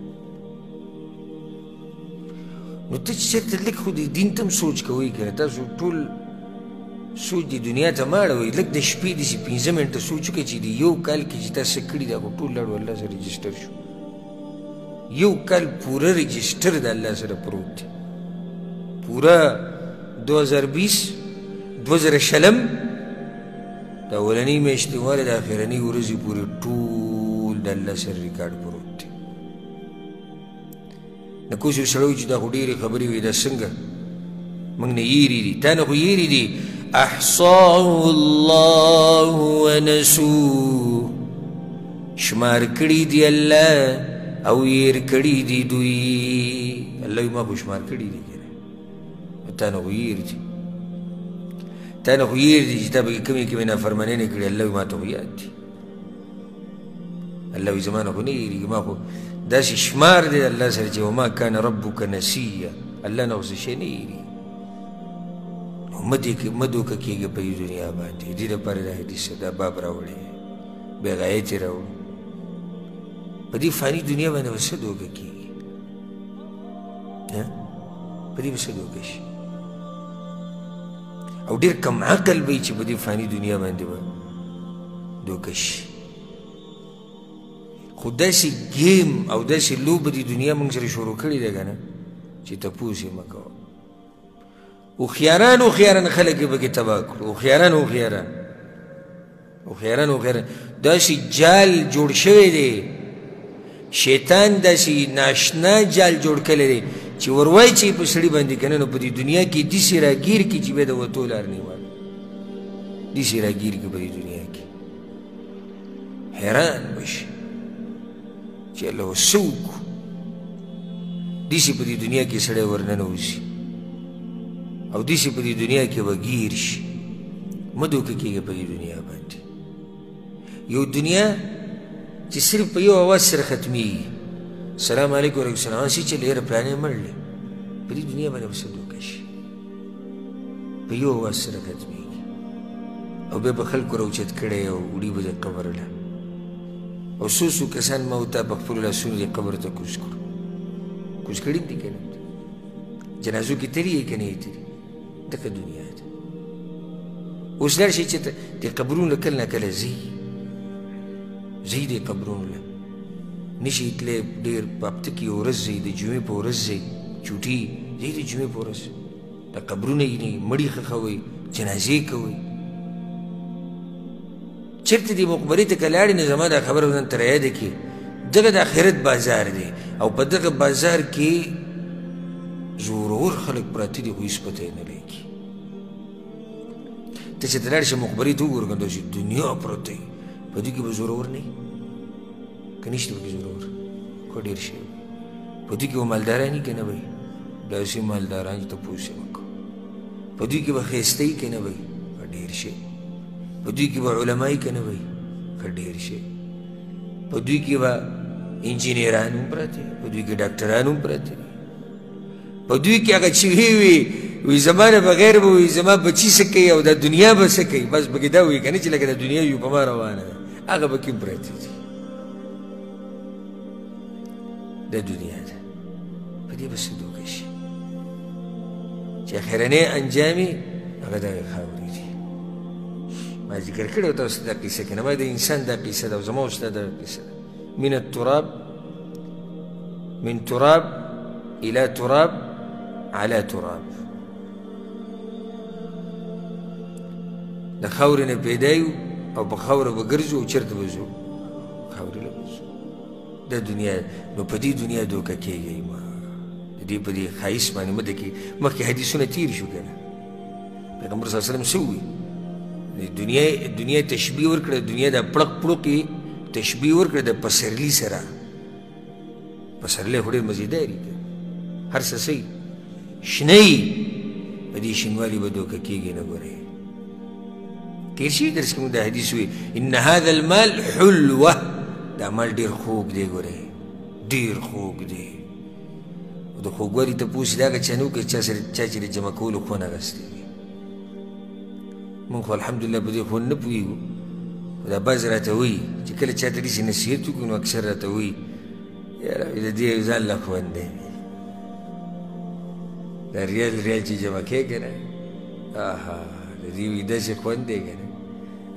نو ته چې چېرته لږ خو دې دین ته هم سوچ کوئ که نه، تاسو ټول سوچ دې دنیا ته مه اړوئ. لږ د شپې داسې 5 منټه سوچ وکړئ چې د یو کال کې چې تا څه کړي دا خو ټول لاړو الله سره رجسټر شو. یو کال پوره رجسټر د الله سره پروت دی، پوره 2020 2020 د اولنۍ میاشتې واله د اخرنۍ ورځې پورې ټول د الله سره ریکارډ پروت دی. نه کوم یو سړی وایي چې دا خو ډېرې خبرې وي، دا څنګه موږ نه یېرې دي، تا نه خو یېرې دي. احصاه الله ونسوه، شمار کړي دي الله او یېر کړي دي دوی. الله وایي ما خو شمار کړي دي که نه، تا نه خو یېر دي، تا نه خو یېر دي چې تا پکې کومې کومې نافرمانۍ نه کړي. الله وایي ما ته خو یاد دي. الله وایي زما نه خو نه هېرېږي، ما خو داسې شمار دی د الله سره چې وما کان ربک نسیه، الله نه خو څه شی نه هېرېږي. نو مه دوکه کېږه په دې دنیا باندې. دې دپاره دا حدیث دا باب راوړی، بیا هغه آیت یې راوړو. په دې فاني دنیا باندې به څه دوکه کېږي؟ په دې به څه دوکه شي؟ او ډېر کم عقل به وي چې په دې فاني دنیا باندې به دوکه شي. خو داسې ګیم او داسې لوبه د دنیا موږ سره شروع کړې ده که نه چې تپوس یې مه کوه. هوښیاران هوښیاران خلک یې پکې تباه کړو، هوښیاران هوښیاران هوښیاران هوښیاران. داسې جال جوړ شوی دی، شیطان داسې ناشنا جال جوړ کړی دی چې وروایي چې په سړي باندې که نه، نو په دې دنیا کې داسې راګیر کړي چې بیا د وتو لار نه وي، داسې راګیر کړي په دې دنیا کې حیران به شي چې الله څه وکړو. داسې په دې دنیا کې سړی ورننوځي او داسې په دې دنیا کې به ګیر شي. مه دوکه کېږه په دې دنیا باندې. یو دنیا چې صرف په یو اواز سره ختمېږي، سلام علیکم وعلیکم السلام، هسې چې له یاره پلانی مړ دی، په دې دنیا باندې به څه دوکه شي؟ په یو اواز سره ختمېږي او بیا به خلکو راوچت کړی او وړي به د قبر له. او څو څو کسان ما او تا په خپلو لاسونو دې قبر ته کوز کړو. کوز کړي دي که نه؟ جنازو کې تللي یې که نه یې تللي؟ دغه دنیا ده. اوس لاړ شئ چې د قبرونو له کله نه کله ځي، ځي د قبرونو له نشي تللی ډېر، په هفته کې یو ورځ ځي، د جمعې په ورځ ځي، چوټي ځي د جمعې په ورځ، د قبرونه یې نه مړي ښخوئ، جنازې کوئ. چېرته دې مقبرې ته که لاړې نو زما دا خبره به ځان ته رایاده کړي، دغه د آخرت بازار دی او په دغه بازار کې زورور خلک پراته دي خو هېڅ پته یې نه لګي. ته چې ته لاړ شې مقبرې ته وګوره که داسې دنیا پرته وي، په دې کې به زورور نه وي که نشته پکې زورور؟ خو ډېر شی وي. په دې کې به مالداران وي که نه به وي؟ داسې مالداران چې تپوس یې مه کوه. په دوی کې به ښایسته وي که نه به وي؟ ښه ډېر شی. په دوی کې به علما وي که نه به وي؟ ښه ډېر شی. په دوی کې به انجینران هم پراته وي، په دوی کې ډاکټران هم پراته دي، په دوی کې هغه چې وي وي وي زما نه بغیر به وي زما بچي څه کوي او دا دنیا به څه کوي، بس پکې دا وایي که نه چې لکه دا دنیا یو په ما روانه ده، هغه پکې هم پراته دي. دا دنیا ده، په دې به څه دوکه شي چې اخرنی انجام یې هغه دغې خاورې دي. ما ذکر کړی وه تاسو ته دا قصه که نه، ما د انسان دا قصه ده او زما استاد دا قصه ده. من التراب، من تراب الى تراب على تراب. د خاورې نه پیدا یو او په خاوره به ګرځو او چېرته به ځو؟ خاورې له به ځو. دا دنیا، نو په دې دنیا دوکه کېږئ مه، د دې په دې ښایست باندې مه دوکه. مخکې حدیثونه تېر شو که نه، پیغمبر صلی الله علیه وسلم څه وویل؟ د دنیا تشبیه ورکړه، دنیا د پړق پړق یې تشبیه ورکړه د پسرلي سره. پسرلی خو ډېر مزیدار وي، هر څه څه شنه وي، په دې شینوالي به دوکه کېږي نه. ګورئ تېر شوي درس کې موږ دا حدیث وویل، ان هذا المال حلوه، دا مال ډېر خوږ دی، ګورئ ډېر خوږ دی. او د خوږوالي تپوس د هغه چا نه وکړي چا سره چا چې د جمع کولو خوند اخیستی وي. موږ خو الحمدلله په دې خوند نه پوهېږو، خو دا بعضې راته وایي چې کله چا ته داسې نصیحت وکړو نو اکثر راته وایي یاره د دې ځان له خوند دی، دا ریال ریال چې جمع کوې که نه، آها د دې وایي داسې خوند دی که نه،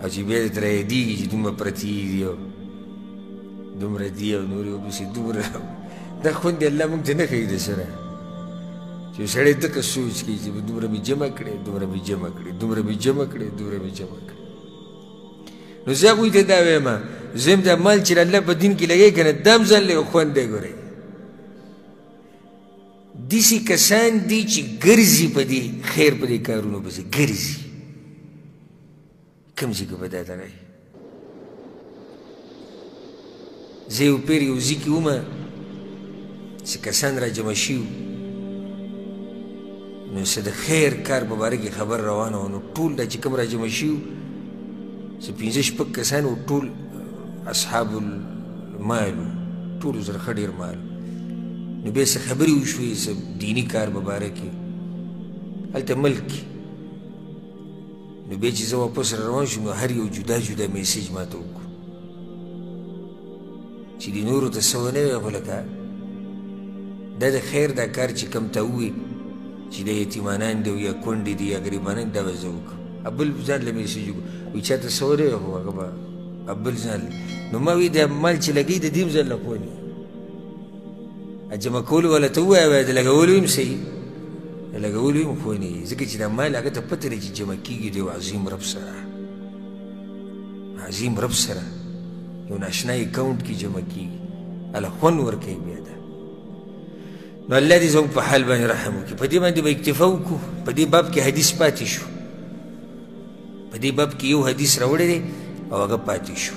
او چې بیا درته رایادېږي چې دومره پرتې دي او دومره دي او نورې ورپسې دومره، دا خوند دی الله موږ ته نه ښیي. د سره چې سړی دقه سوچ کوي چې دومره مې جمع کړې، دومره مې جمع کړې، دومره مې جمع کړې، دومره مې جمع کړې. نو زه هغوی ته دا وایم، زه هم دا مال چې الله په دین کې لګوي که نه، دا هم ځان له یو خوند دی. ګورئ داسې کسان دي چې ګرځي په دې خیر په دې کارونو پسې ګرځي، کوم ځای کې به دا دغه وي. زه یو پیر یو ځای کې وم چې کسان را جمع شوي وو، نو څه د خیر کار په باره کې خبر روانه وه. نو ټول دا چې کوم را جمع شوي وو، څه پنځه شپږ کسان وو، ټول اصحاب مال و، ټولو سره ښه ډېر مال. نو بیا څه خبرې وشوې، څه دیني کار به باره کې هلته ملک کې. نو بیا چې زه واپس را روان شوم، نو هر یو جدا جدا میسج ما ته وکړو چې دې نورو ته څه ونه وایې، خو لکه دا د خیر دا کار چې کوم ته ووایي چې د یتیمانان دي او یا کونډې دي یا غریبانان، دا به زه وکړم. بل ځان له میسج وکړو، وایي چا ته څه ونه وایې، خو هغه به بل ځان له. نو ما وایي دا مال چې لګوي د دې هم ځان له خونې جمع کولو والا ته ووایه، وایه د لګولو هم صحیح، د لګولو هم خونې، ځکه چې دا مال هغه ته پته دی چې جمع کېږي د یو عظیم رب سره، عظیم رب سره یو ناشنا اکاونټ کې جمع کېږي، هله خوند ورکوي بیا دا. نو الله دې زموږ په حال باندې رحم وکړي. په دې باندې به اکتفا وکړو. په دې باب کې حدیث پاتې شو، په دې باب کې یو حدیث راوړی دی او هغه پاتې شو.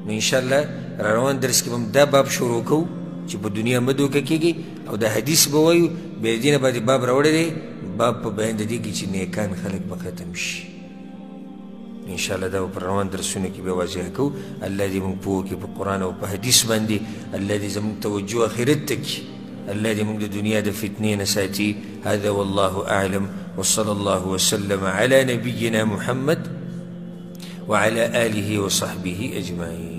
نو انشاءالله را روان درس کې به هم دا باب شروع کوو چې په دنیا مه دوکه کېږي، او دا حدیث به وایو. بیا دې نه باندې باب راوړی دی، باب په بیان د دې کې چې نیکان خلک به ختم شي. ان شاء الله دا په روان درسونو کې به واضح کوو. الله دې موږ پوه کړي په قرآن او په حدیث باندې. الله دې زموږ توجه آخرت ته کړي. الله دې موږ د دنیا د فتنې نه ساتي. هذا والله أعلم، وصلى الله وسلم على نبينا محمد وعلى آله وصحبه أجمعين.